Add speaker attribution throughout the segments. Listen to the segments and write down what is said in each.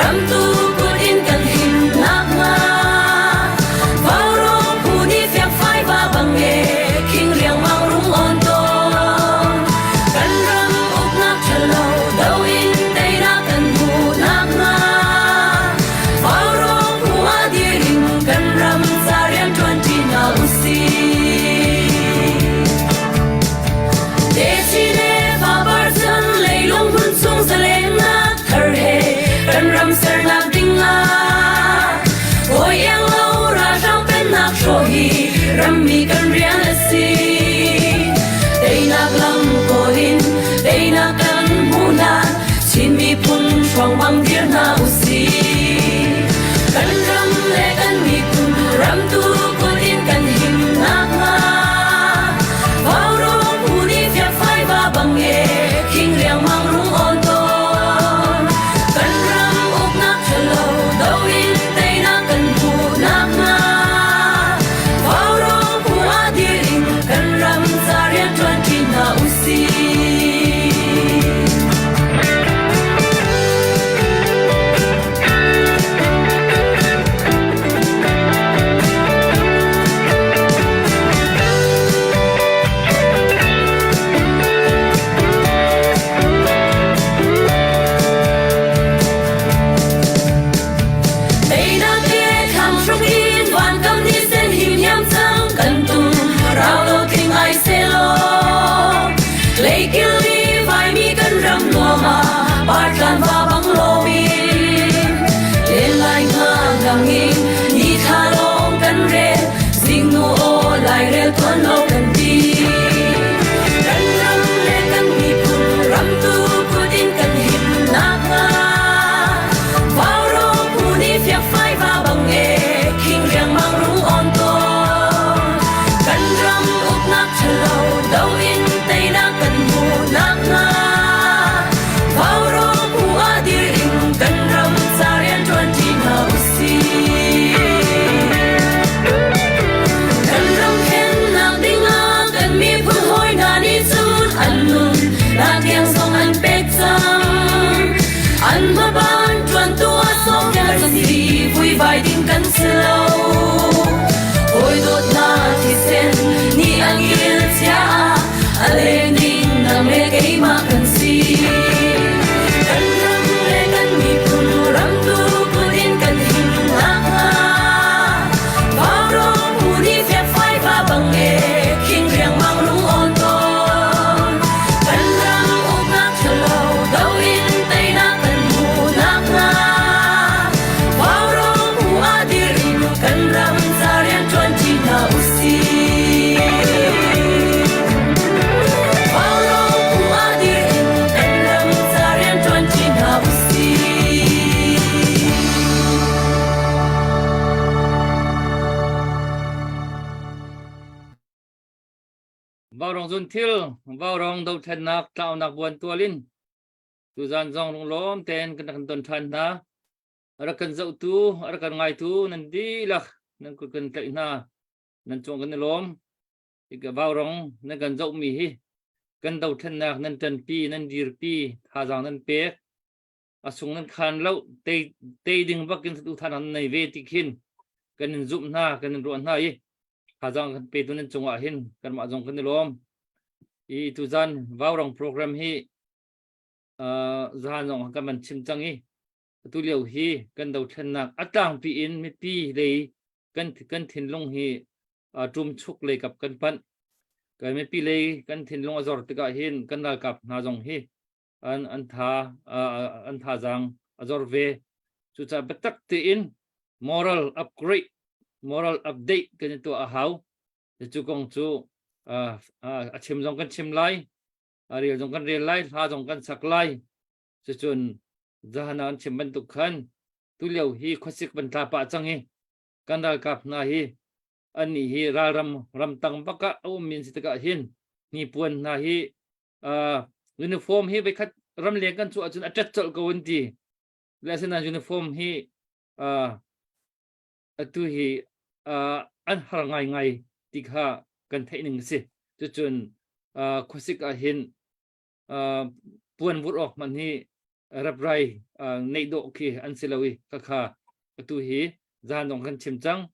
Speaker 1: Ramtu kut in kan him nakhnga Vaurawng phu nih fiangfai va bang e khing riangmang rung on tawn. Kan ram uknak ṭhalo do in teinak kan hmuh nakhnga Vaurawng phu ah dir in kan ram ca rian ṭuan ṭi hna usih. Techi le fapar cun leilung hmun chung zalennak thar he kan ram sernak ding ah hawi iang lo ralhrang pennak hrawh hi rammi kan rian a si. Teinak lam kawl in teinak kan hmuh hlan Chin miphun hrawng bang dir hna usih. Kan ram le kan miphun ramtu kut in kan him nakhnga Vaurawng phu nih fiakfai va bang e khing riangmang rung awn tawn. Kan ram uknak ṭhalo do in teinak kan hmuh nakhnga Vaurawng phu ah dir in kan ram ca rian ṭuan ṭi hna usih. Teinak he thlam hruk in vankam ni sen him hiam cang kan tum rau lo tling ai selaw leikil ni vaimi kan ram nuam ah partlan va bang lomin len lai nga ngang in ni thla lawng kan rel zingnu aw lairel tuan lo kan ti kan ram le kan miphun ramtu kut in kan him nakhnga Vaurawng phu nih fiakfai va bang e khing riangmang rung on tawn kan ram uknak ṭhalo do in teinak kan hmuh nakhnga Vaurawng phu ah dir in kan ram ca rian ṭuan ṭi hna usih. Kan ram khennak dingah kan miphun hawi hna nih cun an nun nak tiang zong an pek cang. An hmaban ṭuantu ah sawmter si vuivai ding kan si lo. Hawi dawtnak thisen nih an kil cia a leng ding nang le keimah kan si. Kan ram le kan miphun ramtu kut in kan him nakhnga Vaurawng phu nih fiakfai va bang e khing riangmang rung awn tawn. Kan ram uknak ṭhalo do in teinak kan hmuh nakhnga Vaurawng phu ah dir in kan ram ca rian ṭuan ṭi hna usih. Vaurawng phu ah dir in kan ram ca rian ṭuan ṭi hna usih.
Speaker 2: Vaurawng zun thil, vaurawng dothlennak tlaunak buan tual in tuzan zong lunglawm tein kan rak ton ṭhan hna. A rak kan zohtu, a rak kan ngaitu nan dihlak nan kut kan tlaih hna. Nan cung kan i lawm. Hika vaurawng nan kan zohmi hi kan dothlennak nan ṭanpi, nan dirpi, thazaang nan pek. A sung nan khan lo, tei, tei ding bak in satu than nan nei ve ti khin kan in zumh hna, kan in ruah hna i thazaang kan petu nan cungah hin kanmah zong kan i lawm. I tuzan vaurawng program hi uh, zahan zong kan van chim cang i atu lio hi kan dothlennak a tlangpi in mipi lei kan kan thinlung hi ṭumchuk lei kap kan panh. Kan mipi lei kan thinlung a zor tikah hin kan ralkap hna zong hi an an tha an thazaang a zor ve. Cucaah biatak tein moral upgrade, moral update kan i tuah a hau. Cu kong cu a chim zong kan chim lai, a rel zong kan rel lai, hla zong kan sak lai. Cucun zahan ah an chim bantuk khan tulio hi khuasik van tla pah cang i kan ralkap hna hi annih hi ralram ramtang bak ah a ummi an si tikah hin hnipuan hna hi uh, uniform hi voikhat ramleng kan chuah ahcun a ṭet colh ko an ti. Le asinain uniform hi uh, atu hi uh, an har ngaingai ti kha kan theih ning a si. Cucun uh, khuasik ah hin uh, puan vurh awk hmanh hi. Raprai neih dawh khi an si lo i khakha atu hi zan dong kan chim cang.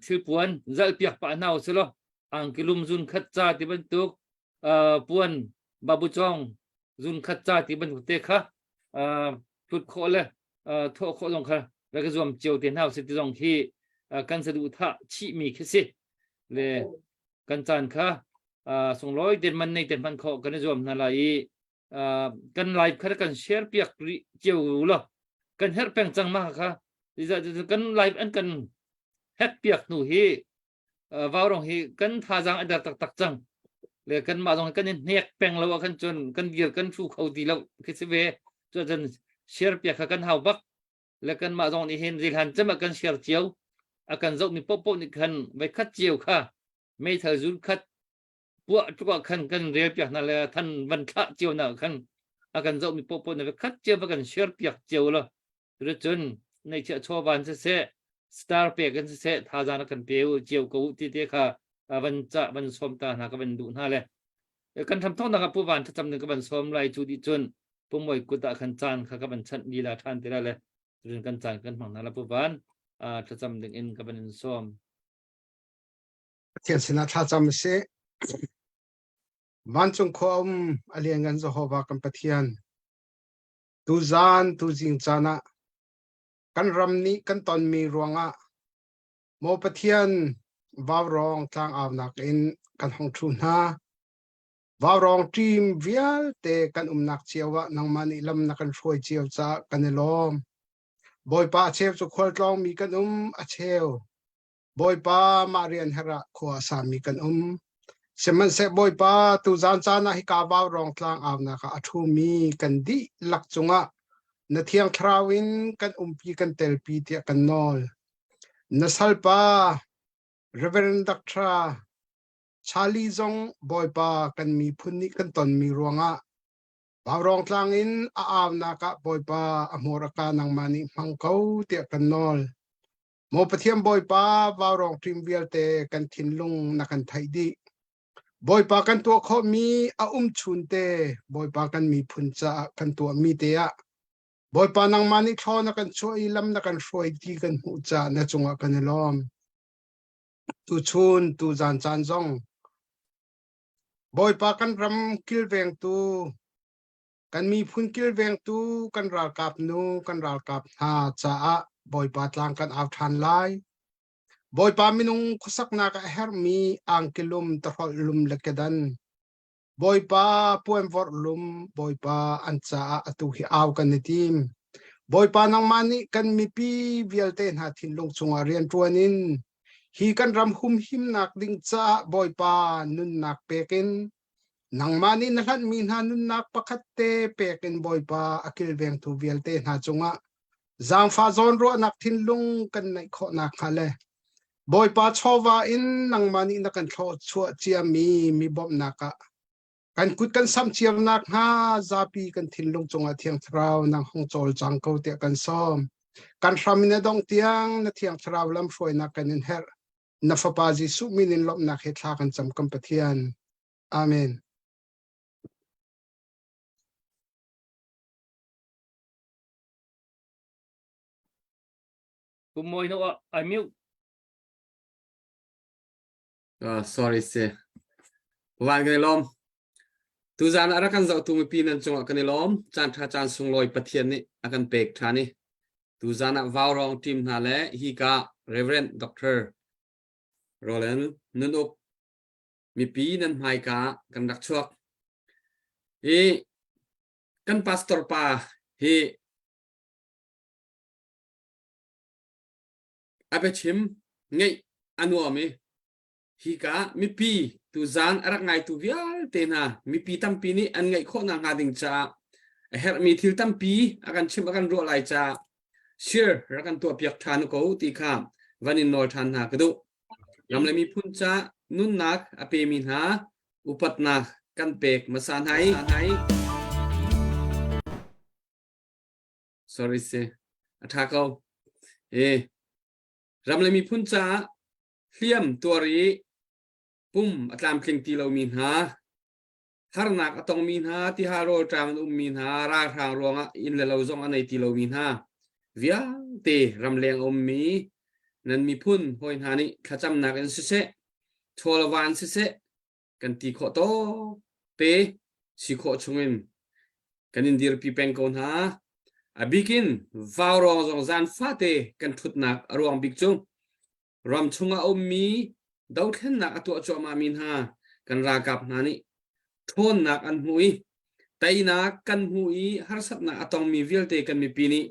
Speaker 2: Thilpuan zalhpiak pah hna usih law angkilum zun khat ca ti bantuk puan babuchong zun khat ca ti bantuk te kha thut khawh le thawh khawh zong kha rak i zuam cio te hna usih ti zong khi kan saduhthah chihmi khi si le kan caan kha sunglawi ten man nei ten hman khawh kan i zuam hna lai i kan live kha kan share piak rih cio law kan herh peng cang ma kha kan live an kan hack piak hnu hi vaurong hi kan thazaang a der taktak cang le kan mah zong kan in hnek peng lo ah khan cun kan dir kan thu kho ti lo khi si ve cun share piak kha kan hau bak le kan mah zong nih hin zilhan cem ah kan share cio a kan zoh mi popo nih khan vai khat cio kha meithal zun khat puah tuk ah khan kan rel piak hna le than van thlah cio na khan a kan zoh mi popo nih khat cio va kan share piak cio lo cun neihchiah chawvan siseh star pek in siseh thazaang rak kan pe u cio ko u ti te kha van cah van sawm ta hna ka van duh hna le kan tham thawknak ah pu van thlacam ding ka van sawm lai cu dih cun pumoi kut ah khan caan kha ka van chanh lila ṭhan te la le cun kan caan kan hmang hna la pu van thlacam ding in ka van in sawm.
Speaker 3: Pathian sinah thlacam sih. Vancung khua um a lianngan Jehovah kan Pathian. Tuzaan tuzing caan ah kan ram nih kan tonmi ruangah maw Pathian vaurawng tlangaunak in kan hong ṭhu hna. Vaurawng ṭim vialte kan umnak cio ah nangmah nih lam na kan hruai cio caah kan i lawm. Bawipa a cheu cu khualtlawngmi kan um, a cheu Bawipa mah rian herh ah khua a sami kan um. Sihmanhseh Bawipa tuzaan caan ah hika vaurawng tlangaunak ah a ṭhumi kan dihlak cungah na Thiang Thlarau in kan umpi kan telpi tiah kan nawl. Na salpa Reverend Dr. Charlie zong Bawipa kan miphun nih kan tonmi ruangah vaurawng tlang in a aunak ah Bawipa a hmur a ka nangmah nih hmang ko tiah kan nawl. Maw Pathian Bawipa, vaurawng ṭim vialte kan thinlung na kan theih dih. Bawipa kan tuah khawhmi a um chun te, Bawipa kan miphun caah kan tuahmi te ah, Bawipa nangmah nih thlaw na kan chuah i lam na kan hruai ti kan hmuh caah na cungah kan i lawm. Tuchun, tuzan caan zong, Bawipa kan ram kilvengtu, Kan miphun kilvengtu kan ralkap nu kan ralkap hna caah Bawipa tlang kan au ṭhan lai. Bawipa minung khuasaknak ah a herhmi angkilum tahrolh lum le kedan. Bawipa puanvorh lum Bawipa an caah atu hi au kan i tim. Bawipa nangmah nih kan mipi vialte hna thinlung chungah rianṭuan in hi kan ram humhimnak ding caah Bawipa nunnak pek in Nangmah nih na hlanhmi hna nunnak pakhat te pek in Bawipa a kilvengtu vialte hna cungah zaangfah zawnruahnak thinlung kan neih khawh nakhnga le Bawipa chawva in nangmah nih na kan thlawhchuah ciami mi bawmhnak ah kan kut kan samh cio nakhnga zapi kan thinlung cungah Thiang Thlarau nang hung cawlcang ko tiah kan sawm. Kan hram in a dongh tiang na Thiang Thlarau lamhruainak kan in herh. Na Fapa Jesuh min in lawmhnak he thla kan cam kan Pathian. Amen.
Speaker 2: Kum moi no I mute.
Speaker 4: Sorry si. Van kan i lawm. Tuzaan ah rak kan zohtu mipi nan cungah kan i lawm. Caan ṭha caan sunglawi Pathian nih a kan pek ṭhan i Tuzaan ah Vaurawng team hna le hika Reverend Dr. Roland Nun Uk mipi nan hmaika kan rak chuak. I kan pastor pa hi a biachim ngeih a nuam i hika mipi tuzaan a rak ngaitu vialte hna mipi tampi nih an ngaih khawh nakhnga ding caah a herhmi thil tampi a kan chimh a kan ruah lai caah share rak kan tuahpiak ṭhan ko ti kha van in nawl ṭhan hna ka duh. Ram le miphun ca nunnak a pemi hna upatnak kan pek hmasa hna i sorry si a ṭha ko e ram le miphun caah Hliam tuar i pum a tlamtling ti lomi hna, Harnak a tongmi hna, tihal rawlṭam an ummi hna, ralhrang ruangah inn le lo zong a nei ti lomi hna vialte ramleng a ummi nan miphun hawi hna nih thlacamnak in siseh, chawlava in siseh, kan ti khawh tawk te si khawh chungin kan in dirpi peng ko hna. A bikin vaurawng zong zan fate kan ṭhutnak a ruang bik cu ram chungah a ummi dothlennak a tuah cuahmahmi hna kan ralkap hna nih ṭhawnnak an hmuh i teinak kan hmuh i harsatnak a tongmi vialte kan mipi nih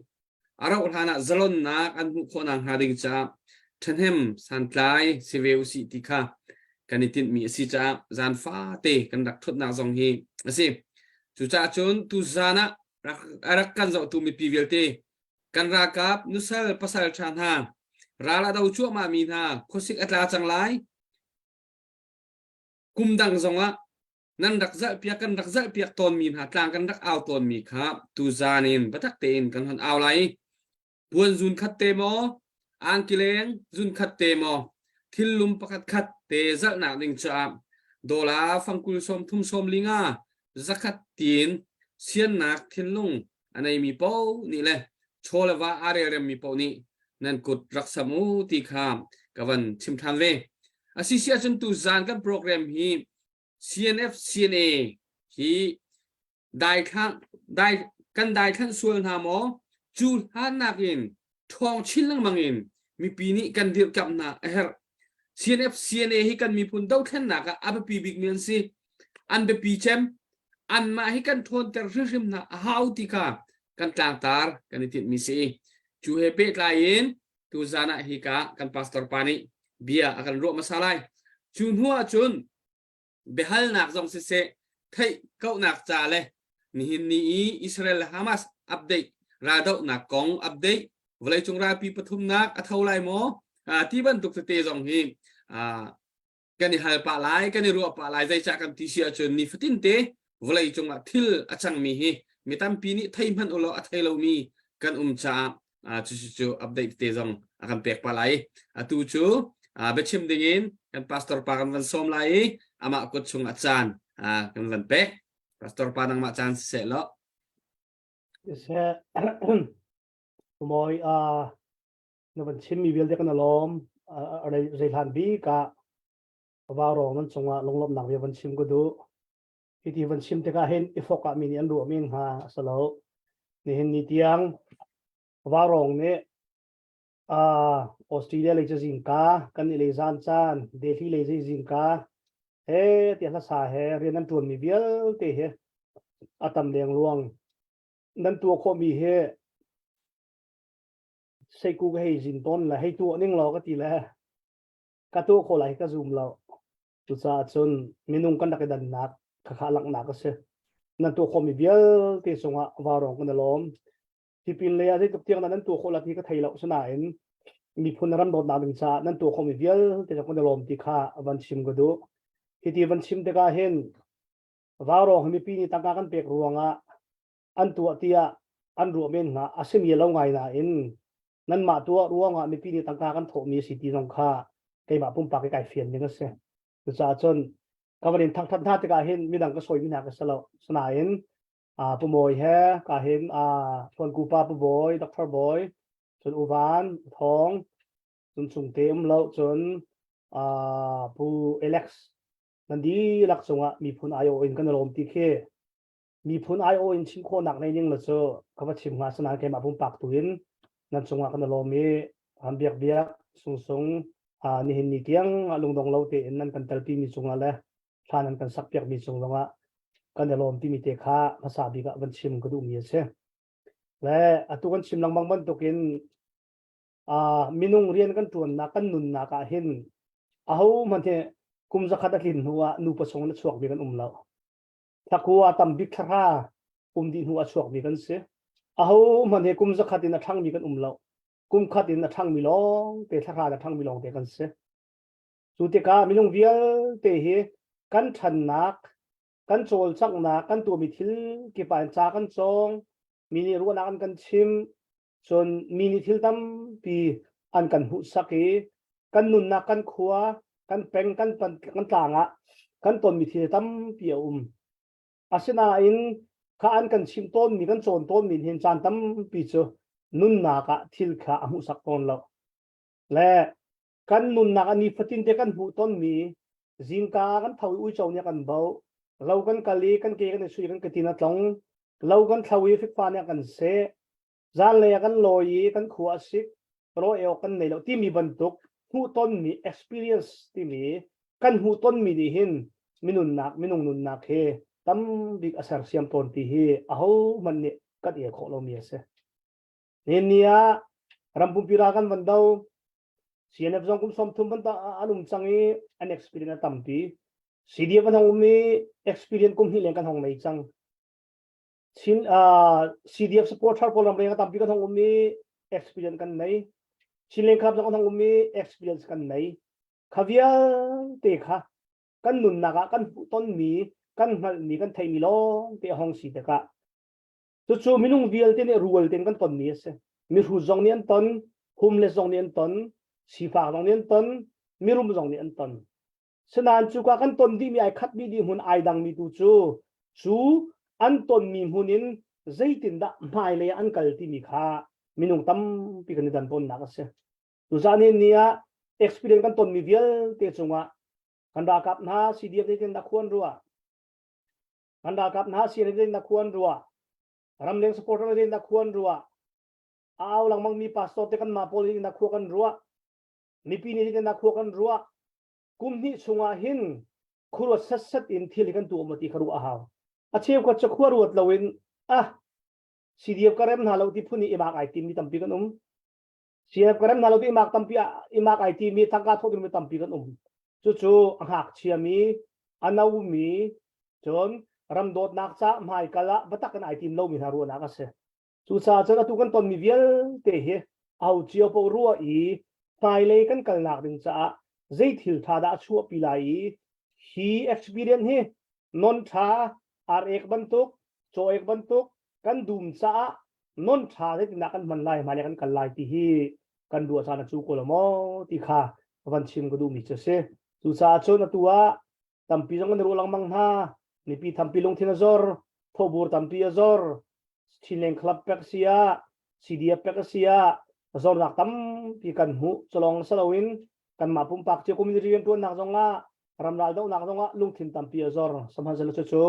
Speaker 4: a rauh hlan ah zalonnak an hmuh khawh nakhnga ding caah ṭhahnem santlai si ve usih ti kha kan i tinhmi a si caah zan fate kan rak ṭhutnak zong hi a si. Cucaah cun tuzan ah a rak kan zohtu mipi vialte kan ralkap nusal pasal ṭha hna ral a do cuahmahmi hna khuasik a tla cang lai kum dang zongah nan rak zalhpiak kan rak zalhpiak tawnmi hna tlang kan rak au tawnmi kha tuzan in biatak tein kan hon au lai puan zun khat te maw angkileng zun khat te maw thil lum pakhat khat te zalhnak ding caah dola fangkul sawm thum sawm linga zakhat tiin siannak thinlung a neimi paoh nih le chaw le va aa relremmi paoh nih nan kut rak sam u ti kha ka van chim ṭhan ve. A si si ahcun tu zan kan program hi CNF CNA hi daithlang dai kan daithlan sual hna maw cu hlan nakin ṭhawng chin lengmang in mipi nih kan dirhkamh hna a herh. CNF CNA hi kan miphun dothlennak ah a biapi bikmi an si. An biapi cem. Anmah hi kan ṭhawnter hrimhrim hna a hau ti kha kan tlangtar kan i tinhmi si. Cu he pehtlai in tuzan ah hika kan pastor pa nih bia a kan ruah hmasa lai. Cu hnu ah cun biahalnak zong siseh theih kauhnak ca le nihin ni i Israel le Hamas update raldohnak kong update vawleicung ralpi pathumnak a tho lai maw ti bantuk tete zong hi kan i hal pah lai kan i ruah pah lai zeicah kan ti si ahcun nifatin te vawleicung ah thil a cangmi hi mi tampi nih thei hmanh ulaw a thei lomi kan um caah cu cu update te zong a kan pek pa lai atu cu biachim dingin kan pastor pa kan van sawm lai i amah kut chung a caan kan van pek pastor pa nangmah caan siseh law
Speaker 5: Siseh moi a na van chim mi vialte kan alawm rei hlan bik ah vaurawng nan cungah lunglawmhnak bia van chim ka duh Hiti van chim tikah hin i fok ah mi nih an ruah men hnga a si lo. Nihin ni tiang Vaurawng nih uh, Australia lei cu zingka kan i lei zan caan Delhi lei zei zingka he tiah hlasa he rian an ṭuanmi vialte hi a tam lengluang nan tuah khawhmi hi seiku ka hei zin tawn le hei tuah ning law ka ti le ka tuah khawh lai ka zum lo. Cucaah cun minung kan rak i dannak khakha langhnak a si. Nan tuah khawhmi vialte cungah vaurawng kan i lawm. Tipil lei ah zeitluk tiang dah nan tuah khawh la ti ka thei lo. Sinain miphun ram dawtnak ding caah nan tuah khawhmi vialte cu kan i lawm ti kha van chim ka duh. Hiti van chim tikah hin vaurawng hi mipi nih tangka kan pek ruangah an tuah tiah an ruah men hnga a simi lo ngai nain nanmah tuah ruangah mipi nih tangka kan thawhmi a si ti zong kha keimah pumpak i kai fian ding a si. Cucaah cun ka van in thangthat hna tikah hin midang ka sawimi hna ka si lo. Sinain Pu Mawi he ka hin Thuanku pa Pu Bawi, Dr. Bawi, cun Uvan, Thawng, cun Cungte um lo, cun Pu Alex nan dihlak cungah miphun aiawh in kan i lawm ti khi miphun aiawh in chim khawhnak nei ning la cu ka va chim hnga sinain keimah pumpak tu in nan cungah kan i lawm i han biak biak sungsung nihin ni tiang lungdong lo tein nan kan telpi mi cungah le thla nan kan sak piak mi cung zongah kan i lawm timi te kha hmasa bik ah van chim ka duhmi a si. Le atu kan chim lengmang bantukin minung rian kan ṭuannak kan nunnak ah hin aho hmanh hi kum zakhat a tlin hnu ah nupa chung in a chuakmi kan um lo. Thlakua tambik thlahra um dih hnu a chuakmi kan si. Aho hmanh hi kum zakhat in a ṭhangmi kan um lo. Kum khat in a ṭhangmi lawng te thlahra in a ṭhangmi lawng te kan si. Cu tikah minung vialte hi kan ṭhannak, kan cawlcanghnak, kan tuahmi thil kip ah in ca kan cawng, mi nih ruahnak an kan chim, cun mi nih thil tampi an kan hmuhsak i kan nunnak kan khua kan peng kan pan kan tlang ah kan tonmi thil tampi a um. Asinain kha an kan chimh tawnmi kan cawn tawnmi hin caan tampi cu nunnak ah thil kha a hmuhsak tawn lo. Le kan nunnak ah nifatin te kan hmuh tonmi zingka kan tho i uico nih a kan bauh, lo kan kal i kan ke kan i sui kan ketin a tlong, lo kan thlo i fikfa nih a kan seh, zanlei ah kan lawi i kan khua a sik, rawl ei awk kan nei lo timi bantuk hmuhtonmi experience timi kan hmuhtonmi nih hin minunnak minung nunnak hi tambik a sersiam tawn ti hi ahohmanh nih kan el khawh lomi a si. Nihin ni ah ram pumpi ral kan van do CNF zong kum 30 ban an um cang i an experience a tampi. CDF an hong um i experience kum hnih leng kan hong nei cang. Chin uh, CDF supporter pawl ramleng a tampi kan hong um i experience kan nei. Chinleng Club zong an hong um i experience kan nei. Kha vialte kha kan nunnak ah kan hmuhtonmi, kan hngalhmi, kan theihmi lawng te a hong si tikah cucu minung vialte nih rual tein kan tonmi a si. Mihrut zong nih an ton, homeless zong nih an ton, sifak zong nih an ton, mirum zong nih an ton. Sinain cuka kan ton dihmi ai khatmi dih hmun ai dangmi tu cu cu an tonmi hmun in zeitindah hmailei ah an kal timi kha minung tampi kan i dan tawnnak a si. Tuzaan ni ni ah experience kan tonmi vialte cungah kan ralkap hna CDF zeitindah khuan ruah kan ralkap hna CNF zeitindah khuan ruah ramleng supporter zeitindah khuan ruah a au lengmangmi pastor te kanmah pawl zeitindah khua kan ruah mipi nih zeitindah khua kan ruah kum hnih chungah hin khuaruat setset in thil hi kan tuah maw ti kha ruah a hau. A cheukhat cu khua ruat loin ah CDF ka rem hna lo ti phun i imak ai tim mi tampi kan um. CDF ka rem hna lo ti imak tampi imak ai ti mi tangka thawh mi tampi kan um. Cucu a ngakchia mi, a no mi, cun ram dawtnak ca hmaikal ah biatak in ai tim lomi hna ruahnak a si. Cucaah cun atu kan tonmi vialte hi aho cio paoh ruah i hmailei kan kalnak ding caah zei thil ṭha dah a chuahpi lai i hi experience hi non ṭha ar-ek bantuk caw-ek bantuk kan dum caah non ṭha zeitindah kan hman lai hmailei kan kal lai ti hi kan ruah caan a cu ko lo maw ti kha van chim ka duhmi cu a si. Cucaah cun atu ah tampi zong kan i ruah lengmang hna. Mipi thampi lungthin a zor, thawhbur tampi a zor, Chinland Club pek si ah, CDF pek a si ah, zornak tampi kan hmuh. Culong si loin kanmah pumpak cio community riantuannak zong ah ramral dohnak zong ah lungthin tampi a zor. Sihmanhsehlaw cucu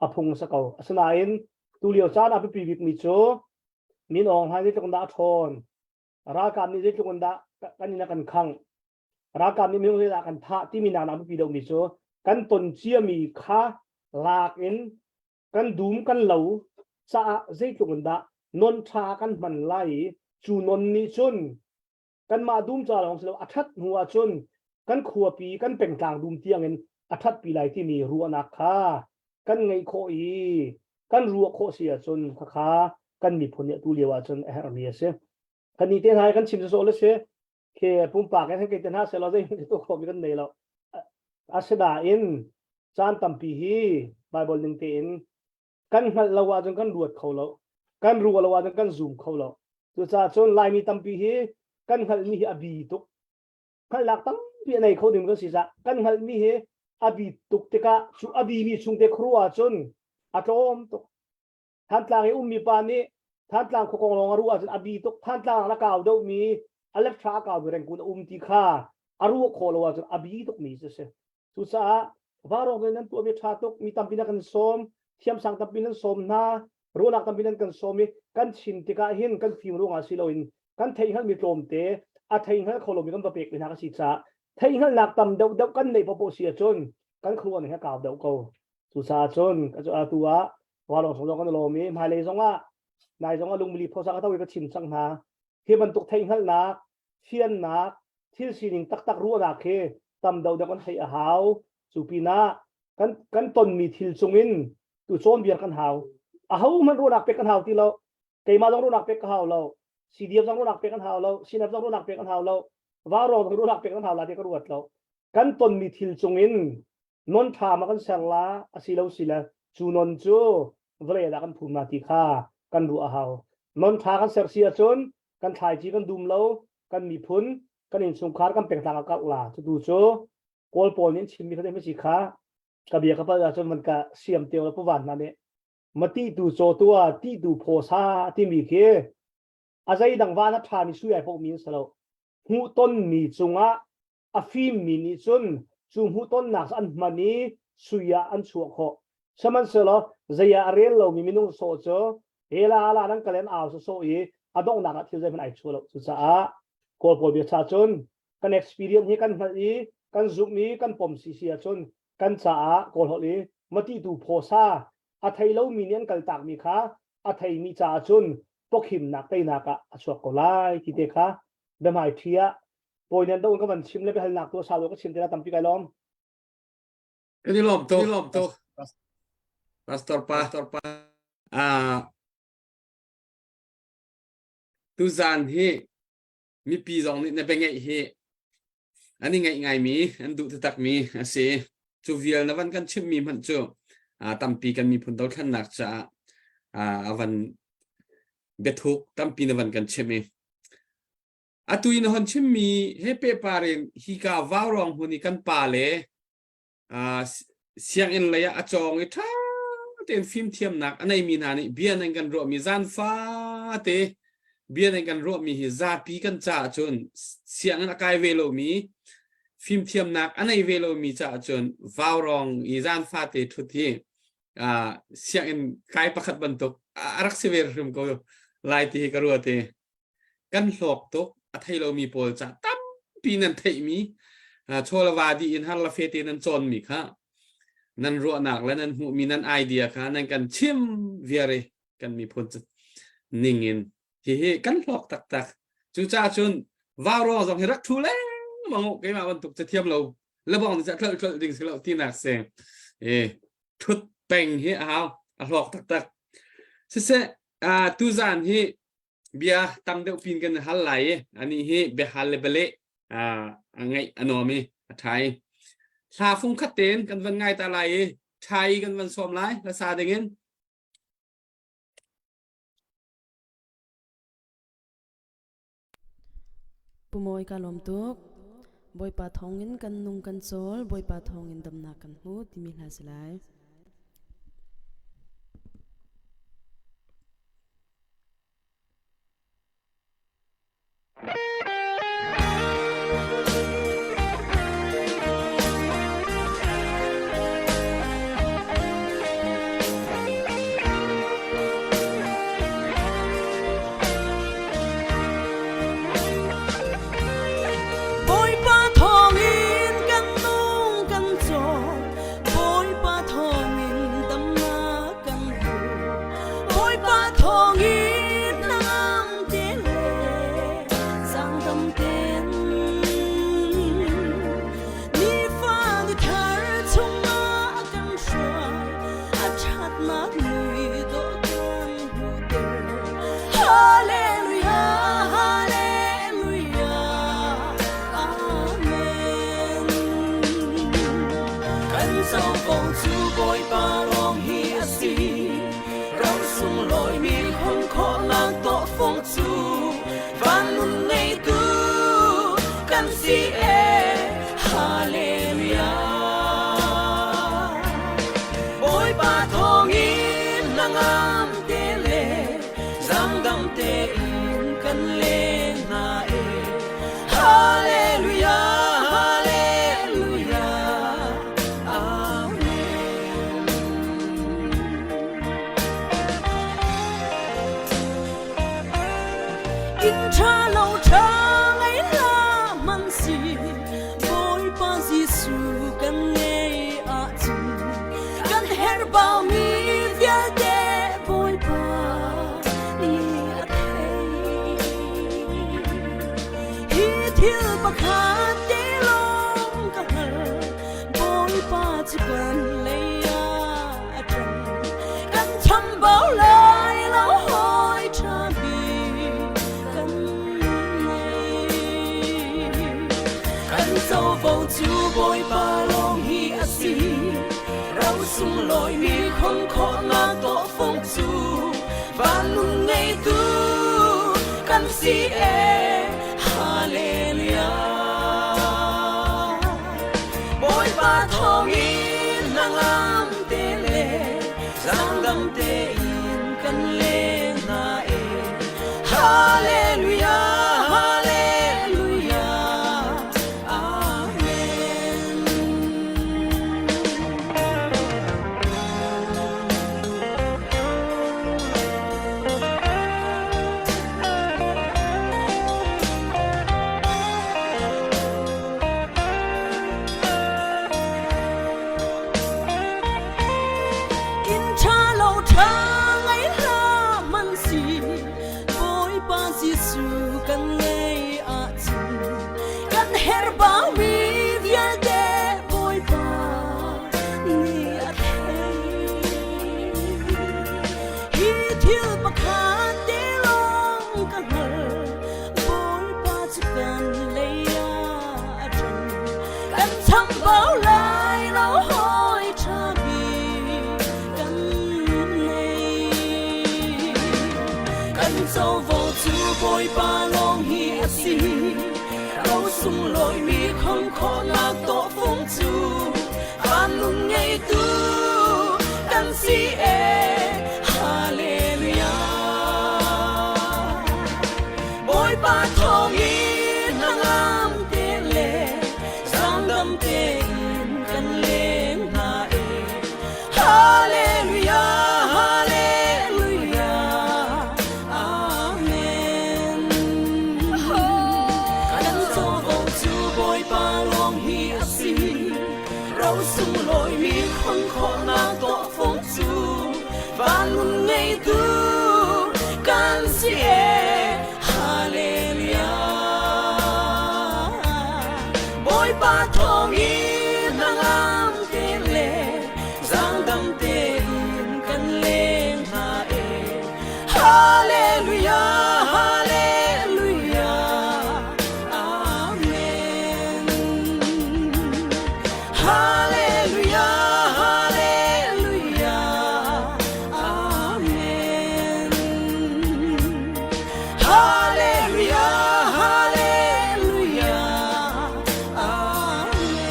Speaker 5: a phung a si ko. Asinain tulio caan a biapi bikmi cu Min Aung Hlaing zeitluk in dah a ṭhawn, ralkap nih zeitluk in dah kan inn a kan khangh, ralkap nih minung zeidah kan thah timi nak biapi deuhmi cu kan ton ciami kha lak in kan dum kan lo caah zeitluk in dah non ṭha kan hman lai i cu non nih cun kanmah dum ca lawng si lo a ṭhat hnu ah cun kan khuapi kan pengtlang dum tiang in a ṭhatpi lai timi ruahnak kha kan ngeih khawh i kan ruah khawh si ahcun khakha kan miphun nih atu lio ahcun a herhmi a si. Kan ni te hna kan chim sawsawh le si khi pumpak in kei te hna selaw zei tu khawh mi kan nei lo. Asinain caan tampi hi Bible ning tein kan hngalh lo ahcun kan ruat kho lo. Kan ruah lo ahcun kan zum kho lo. Cucaah cun Laimi tampi hi kan hngalhmi hi a bi tuk. Hngalhnak tampi a nei kho ding kan si cah kan hngalhmi hi a bi tuk tikah cu a bimi chungte khuaruah ahcun a tlawm tuk. Thantlang i ummi pa nih Thantlang khua kong lawng a ruah ahcun a bi tuk. Thantlang a kau deuhmi a lefṭha a kaumi rengkun a um ti kha a ruah khawh lo ahcun a bi tukmi cu a si. Cucaah varawng in nan tuahmi ṭha tuk, mi tampi na kan sawm, thiamsang tampi nan sawm hna, ruahnak tampi nan kan sawm i kan chim tikah hin kan fim ruangah si loin kan theihhngalhmi tlawmte a theihngal kho lomi kan va pek mi hna ka si caah theihhngalhnak tam deuhdeuh kan neih paohpaoh si ahcun kan khuaruahning hi a kau deuh ko. Cucaah cun atu ah Valawng zong kan lawm i hmailei zongah nai zongah lungmili phosa ka to i ka chim cang hna. Hi bantuk theihhngalhnak, fiannak, thil sining taktak ruahnak hi tam deuh deuh kan theih a hau. Cu pinah kan kan tonmi thil cungin tu cawnbia kan hau. Aho hmanh ruahnak pek kan hau ti lo. Keimah zong ruahnak pek ka hau lo. CDF zong ruahnak pek kan hau lo. CNF zong ruahnak pek kan hau lo. Vaurawng zong ruahnak pek kan hau la ti ka ruat lo. Kan tonmi thil cungin non ṭha ma kan ser la a si lo si le cu non cu vawlei dah kan phum na ti kha kan ruah a hau. Non ṭha kan ser si ahcun kan thlaici kan dum lo, kan miphun, kan innchungkhar kan pengtlang a karh la. Cutu cu Kawl pawl nih an chimmi kha si kha. Ka bia ka pal ahcun van ka siam te pu van hna nih mati tu caw tu ah ti tu phaw sa timi khi a zeidang van a ṭhami sui ai poh mi an si lo. Hmuhtonmi cungah a fimmi nih cun cu hmuhtonnak an hman i sui ah an chuah khawh. Sihmanhsehlaw zei ah a rel lomi minung sawh cu hela ala nan kal in au sawsawh i a donghnak ah thil zeihmanh ai chuah lo. Cucaah Kawl pawl bia cha cun kan experience hi kan hngalh i kan zumh i kan pom si si ahcun kan caah Kawl holh i mati tu phawsa a thei lomi nih an kaltakmi kha a theimi caah cun pawkhimnak teinak ah a chuak ko lai ti te kha biahmai ṭhi ah pawi nan do ka van chim le biahalnak tu a sau ka chim te la tampi kai lawm.
Speaker 4: Kan i lawm tuk. Lawm tuk. Pastor pa. Pastor pa. Ah tuzan hi mipi zong nih na bia ngeih hi an i ngaih ngaimi an duh taktakmi a si. Cu vial na van kan chimmi hmanh cu tampi kan miphun dothlennak caah a van biathuk tampi na van kan chimh i atu in hon chimmi he pehpar in hika vaurawng hmun i kan pa le sianginn lei ah a cawng i ṭha tein fimthiamnak a neimi hna nih bia nan kan ruahmi zan fate bia nan kan ruahmi hi zapi kan caah cun sianginn a kai ve lomi fimthiamnak a nei ve lomi caah cun vaurawng i zan fate ṭhut hi sianginn kai pakhat bantuk a rak si ve hrim ko lai ti hi ka ruat i kan hlawk tuk a thei lomi pawl ca tampi nan theihmi chawlava dih in har la fete nan cawnmi kha nan ruahnak le nan hmuhmi nan idea kha nan kan chim viar i kan miphun ning in hihi kan hlawk taktak. Cucaah cun vauro zong hi rak thu lengmang u, keimah bantuk cathiam lo lebang nih tlolh tlolh ding si lo tinak si e thut peng hi a hau, a hlawk taktak. Siseh, tuzan hi bia tam deuh pin kan hal lai i ani hi biahal le bialeh a ngaih a nuam i a ṭha i hla fung khat tein kan van ngai ta lai i ṭha i kan van sawm lai hlasa dingin.
Speaker 1: Pumawi ka lawm tuk. Bawipa thawngin kan nung kan cawl, Bawipa thawngin damnak kan hmu timi hla si lai. Bawipa thawngin kan nung kan cawl, Bawipa thawngin damnak kan hmu. Bawipa thawngin hnangam te le zaangdam ten nifa ni thar chungah a kan hruai, a ṭhatnak mui dawh kan hmuhter. Hallelujah, Hallelujah, Amen. Kan covo cu Bawipa lawng hi a si. Ram sunglawimi khong khawhnak tawhfung cu van nun ngeitu kan si e. Hallelujah. Bawipa thawngin hnangam te le zangdam tein kan leng hna e. Hallelujah, Hallelujah, Amen. Inn ṭha lo ṭha ngei hlah hmanh si, Bawipa Jesuh kan ngei ahcun kan herh baumi vialte Bawipa nih a theih. Hi thil pakhat te lawng ka hngalh, Bawipa cu kan lei ah a ṭang. Kan chambau lai lo hawi ṭha bik kan ngei. Kan covo cu Bawipa lawng hi a si. Ro sunglawimi khong khawhnak tawhfung cu van nun ngeitu kan si e. Hallelujah. Bawipa thawngin hnangam Jesuh kan ngei ahcun kan herhbaumi vialte Bawipa nih a theih. Hi thil pakhat te lawng ka hngalh, Bawipa cu kan lei ah a ṭang. Kan chambau lai lo hawi ṭha bik kan nei. Kan covo cu Bawipa lawng hi a si. Ro sunglawimi khong khawhnak tawhfung cu vanlung ngeitu kan si e. Hallelujah. Bawipa thawngin hnangam te le zaangdam tein kan leng hna e. Hallelujah, Hallelujah, Amen. Kan covo cu Bawipa lawng hi a si. Ro sunglawimi khon khawhnak tawhfung cu vanlung ngeitu kan si e. Hallelujah. Bawipa thawngin hnangam te le zaangdam tein kan leng hna e. Hallelujah, Hallelujah, Amen. Hallelujah, Hallelujah, Amen. Hallelujah, Hallelujah, Amen.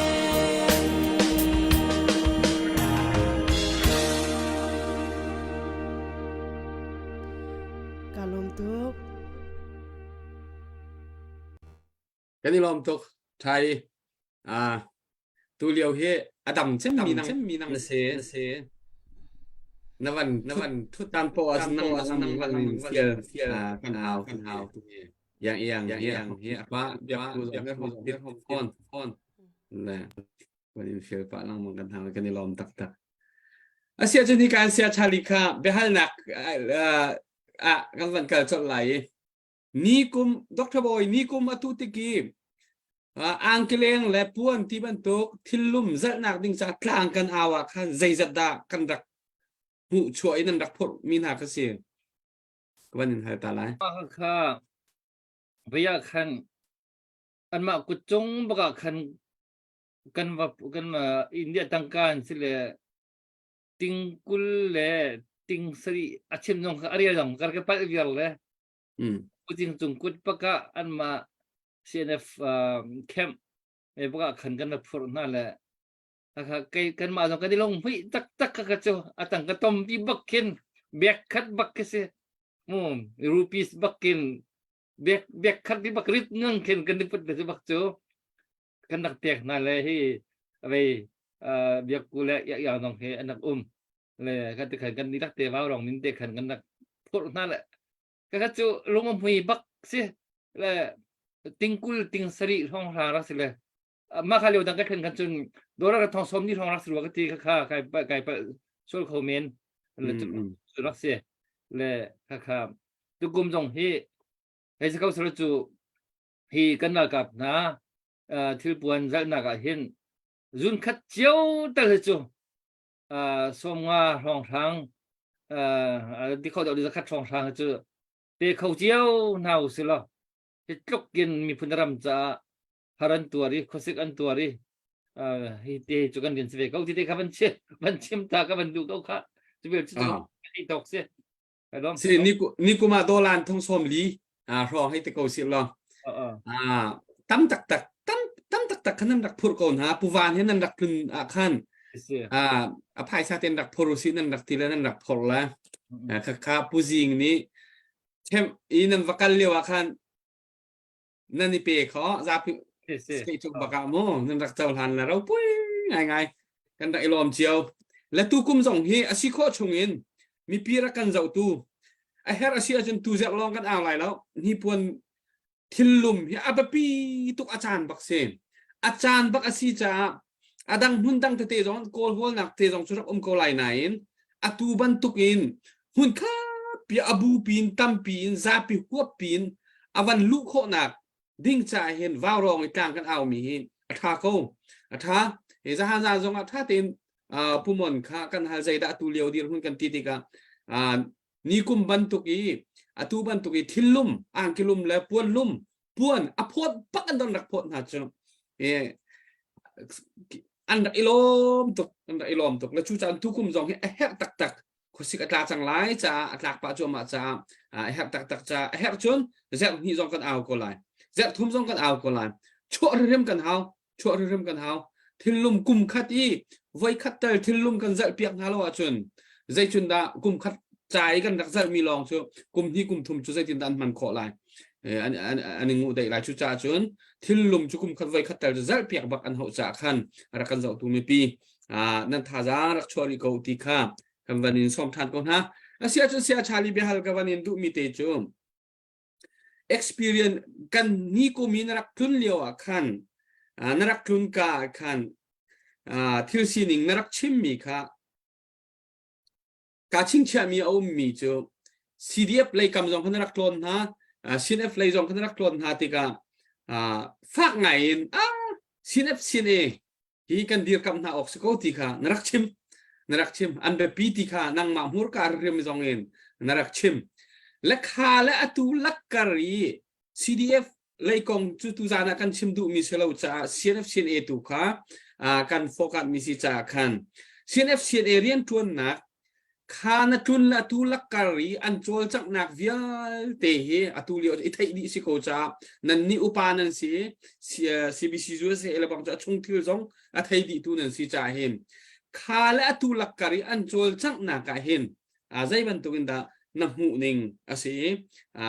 Speaker 6: Ka lawm tuk.
Speaker 4: Kan i lawm tuk. Thai. Ah, tu lio hi a dam cem mi nang mi nang na se na se na van na van thut tan po as nang nang van fial fial kan hau kan hau yang yang yang hi apa biak ku biak ku biak phone phone le van in fial pa lang mang kan hau kan i lawm tak tak asia chu ni kan sia chali kha biahalnak ah kan van kal chot lai i Ni kum Dr. Bawi ni kum atu tiki angkeleng le puan ti bantuk thillum zalhnak ding ca tlang kan au ah khan zeizat dah kan rak hmuh chuah in an rak phurh mi hna kha si ka van in hal ta lai
Speaker 2: kha vaya khan anmah kut cung baka khan kan va kan India tangka an si le tingkul le ting sari a chim zong kha a rel zong kar ka palh viar le Puting cung kut paka anmah CNF camp e baka khan kan ra phurh hna le kha kai kan mah zong kan i long hui tak tak kha cu atang ka tom pi bak khin bek khat bak khi si mu rupees bak kin bek bek khat bi bak rit ngang khin kan i put be bak cu kan rak pek hna le hi vei biak ku le ya ya nong he an rak um le kan te khan kan ni rak te wau rong min te khan kan rak phurh hna le ka kha cu lung a hmui bak si le tingkul ting sari hrawng hra rak si le ma kha lio dang ka khen khan cun dora ka thong som ni hrawng rak si rua ka ti kha kha kai kai pa sul kho men le cu rak si le kha kha tukum zong hi hei si ko sal cu hi kan ralkap hna thilpuan zalhnak ah hin zun khat cio tal hi cu sawmnga hrawnghrang ti kho deuh zakhat hrawnghrang hi cu pe kho cio hna u si law hi tluk in miphun ram caah har an tuar i khuasik an tuar i hi te cu kan rian si ve ko ti te kha van chim van chim ta ka van duh ko kha cu bel cu cu tok si
Speaker 4: Si ni kum ah dolan thong sawm li hrawng hei te ko si law tam taktak tam tam taktak khan nan rak phur ko hna puvan he nan rak tlun ah khan a phaisa ten rak phur si nan rak ti le nan rak phor la kha kha puzing nih chem i nan va kal lio ah khan nan i pe kho zapi state bak ah mu nan rak cohlan la ropui ngai ngai kan rak i lawm cio le tu kum zong hi a si khawh chung in mipi rak kan zohtu a her a si ahcun tu zerh lawng kan au lai lo hnipuan thillum hi a biapi tuk a caan bak si a caan bak a si caah a dang hmun dang tete zong kawl hawlnak te zong cu rak um ko lai nain atu bantuk in hmun khapi a bu pin tampi in zapi huap pin. a van luh khawhnak ding caah hin vaurawng i tlang kan aumi hi a ṭha ko. A ṭha. Hi zahan zan zongah ṭha tein pumon kha kan hal zeidah tu lio dirhmun kan ti tikah ni kum bantuk i atu bantuk i thillum angkilum le puanlum puan a phawt bak an don rak phawt hna cu an rak i lawm tuk an rak i lawm tuk le cu caan tukum zong hi a herh taktak khuasik a tla cang lai caah a tlak pah cuahmah caah a herh taktak caah a herh cun zerh hnih zong kan au ko lai zerh thum zong kan au ko lai chuah hrimhrim kan hau chuah hrimhrim kan hau thillum kum khat i voi khat tel thillum kan zalh piak hna lo ahcun zeicun dah kum khat ca i kan rak zalhmi lawng cu kum hnih kum thum cu zeitin dah an hman khawh lai an an an i nguh deih lai cu caah cun thillum cu kum khat voi khat tel cu zalh piak bak an hauh caah khan rak kan zohtu mipi nan thazaang rak chuah rih ko ti kha kan van in sawm ṭhan ko hna. Asi ahcun sia Charlie biahal ka van in duhmi te cu experience kan ni kum i na rak tlun lio ah khan na rak tlun ka ah khan thil sining na rak chimmi kha ka chingchiahmi a ummi cu CDF lei kam zong kha na rak tlawn hna CNF lei zong kha na rak tlawn hna tikah fak ngai in ah CNF CNA hi kan dirkamh hna awk si ko ti kha na rak chim na rak chim an biapi ti kha nangmah hmurka rim zong in na rak chim le kha le atu lakkar i CDF lei kong cu tu zan ah kan chim duhmi si lo caah CNF CNA tu kha kan focus mi si caah khan CNF CNA rian ṭuannak Kha na tlun le atu lakkar i an cawlcanghnak vialte hi atu lio i theih dih si ko caah nannih upa nan si CBC USA le bang cu a chung thil zong a thei dihtu nan si caah hin kha le atu lakkar i an cawlcanghnak ah hin zei bantuk in dah na hmuh ning a si i a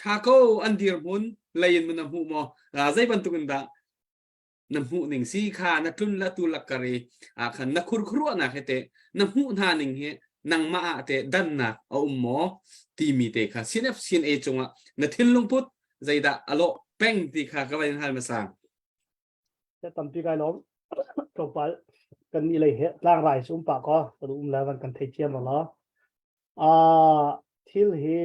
Speaker 4: ṭha ko an dirhmun lei in na hmuh maw zei bantuk in dah Na hmuh ning si kha na tlun la tu lakkar i ah khan na khurkhuruahnak he teh na hmuh hna ning hi nangmah ah teh dannak a um maw timi te kha CNF CNA cungah na thinlung put zeidah a lawh peng ti kha ka van in hal hmasa.
Speaker 5: Tampi kai lawm tlawmpal kan nih lei he tlangrai cu um pah ko kan um le van kan thei thiam lo a thil hi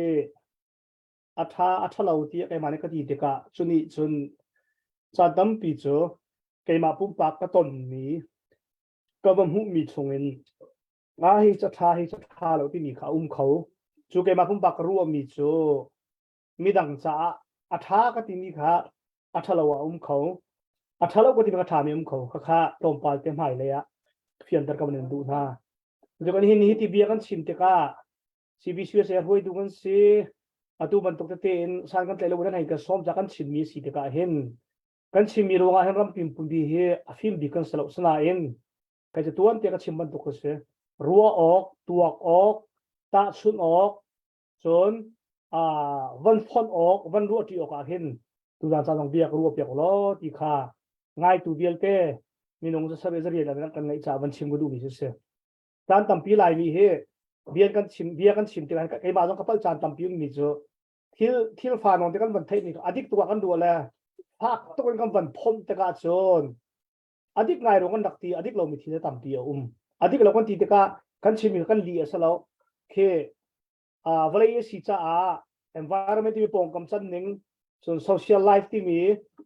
Speaker 5: a ṭha a ṭhalo tiah keimah nih ka ti tikah cu nih cun caan tampi cu keimah pumpak ka tonmi ka va hmuhmi chungin nga hi ca ṭha hi ca ṭha lo timi kha a um kho cu keimah pumpak ka ruahmi cu midang caah a ṭha ka timi kha a ṭhalo a um kho a ṭhalo ka timi kha ṭhami um kho khakha tlawmpal te hmai lei ah fianter ka van in duh hna cu kan hin hi ti bia kan chim tikah CBCUSA hruaitu kan si. Atu bantuk tete in san kan tlaih lo nan hei kan sawm ca kan chimmi si tikah hin kan chimmi ruangah hin rampi pumpi hi a fim bik kan si lo sinain kai cu tuan te ka chim bantuk ka si ruah awk tuak awk tahchunh awk cun van fonh awk van ruahṭi awk ah hin tuzan caan zong biak ruah piak law ti kha ngaitu vialte minung zasarih zariat kan ngeih caah van chim ka duhmi cu si. Caan tampi Laimi hi bia kan chim bia kan chim tikah keimah zong ka palh caan tampi ummi cu thil thil fa nawn te kan van theih mi adik tuk ah kan ruah le fak tuk in kan van phomh tikah cun adik ngai ruang kan rak ti adik lomi thil tampi a um adik lo kan ti tikah kan chimmi kan li a si lo khi vawlei a si caah environment timi pawngkam can ning cun social life timi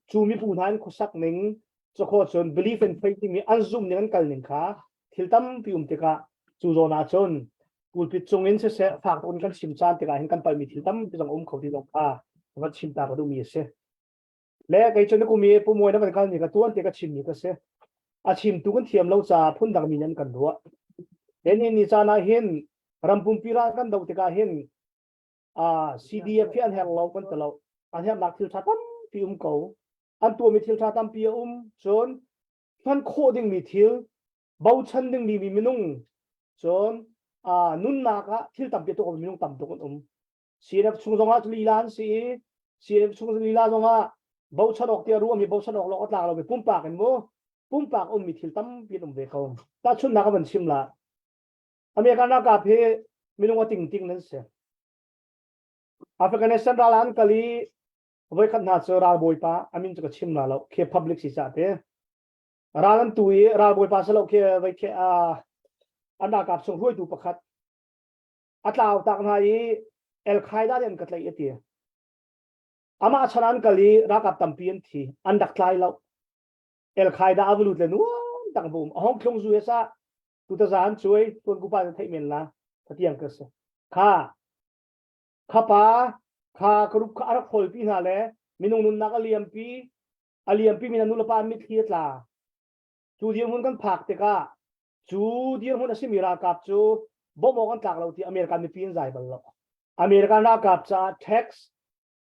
Speaker 5: cu mibu hna in khuasak ning cakhaw cun belief and faith timi an zum ning an kal ning kha thil tampi um tikah cu zawn ah cun pulpit cung in siseh fak tuk in kan chim caan tikah hin kan palmi thil tampi zong um kho ti zong kha van chim ta ka duhmi a si le kei cu na kum i pumawi na van kal ni ka tuan te ka chim mi ka si a chimtu kan thiam lo caah phundang mi nan kan ruah ni ni caan ah hin ram pumpi ral kan do tikah hin CDF hi an herh lo kan ti lo an herhnak thil tha tampi um ko an tuahmi thil tha tampi a um cun hman khawh dingmi thil bochan dingmi mi minung cun nunnak ah thil tampi a tuah minung tam tuk an um CNF chung zongah lila an si i CNF chung lila zongah bochan awk tiah ruahmi bochan awk lawng a tlak lomi pumpak in mu pumpak ummi thil tampi an um ve ko tahchunhnak a van chim la American ralkap hi minung a ting ting nan si Afghanistan ral an kal i voikhat hna cu ralbawipa amin cu ka chim la lo khi public si ca te ral an tu i ralbawipa si lo khi voi khi an ralkap chung hruaitu pakhat a tlau tak hna i Al Qaeda nih an ka tlaih a ti. Amah chan an kal i ralkap tampi an thi. An rak tlai lo. El Qaeda a va lut le nuam tak va um. A hong thlung zu sa tu ta zan cuai tuan kupa na theih men la. Khatiang ka si. Kha khapa kha group kha a rak hawlpi hna le minung nunnak a liampi a liampi mi na nulepa mitthli a tla. Cu dirhmun kan phak tikah cu dirhmun a simi ralkap cu bawmh awk an tlak lo ti American mipi an zai bal lo. American ralkap caah tax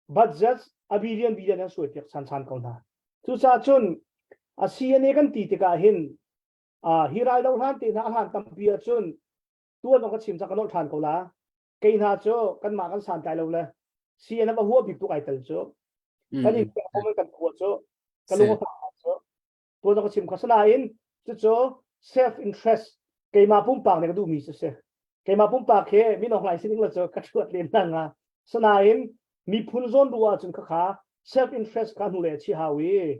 Speaker 5: budget a billion billion an suai piak chan chan ko hna. Cucaah cun a CNA kan ti tikah hin hi ral do hlan te hna a hlan tampi ahcun tuan ka chim ca ka nolh than ko la. Kei hna cu kanmah kan santlai lo le CNF a hua bik tuk ai tel cu. Kan in kan khua cu ka lung a fak cu tuan ka chim kho sanain cucu self interest keimah pumpak nih ka duhmi cu si keimah pumpak he min aung hlaing sining la cu ka thuat len hna nga sanain miphun zawn ruah ahcun khakha self interest kha hnu le chi hau i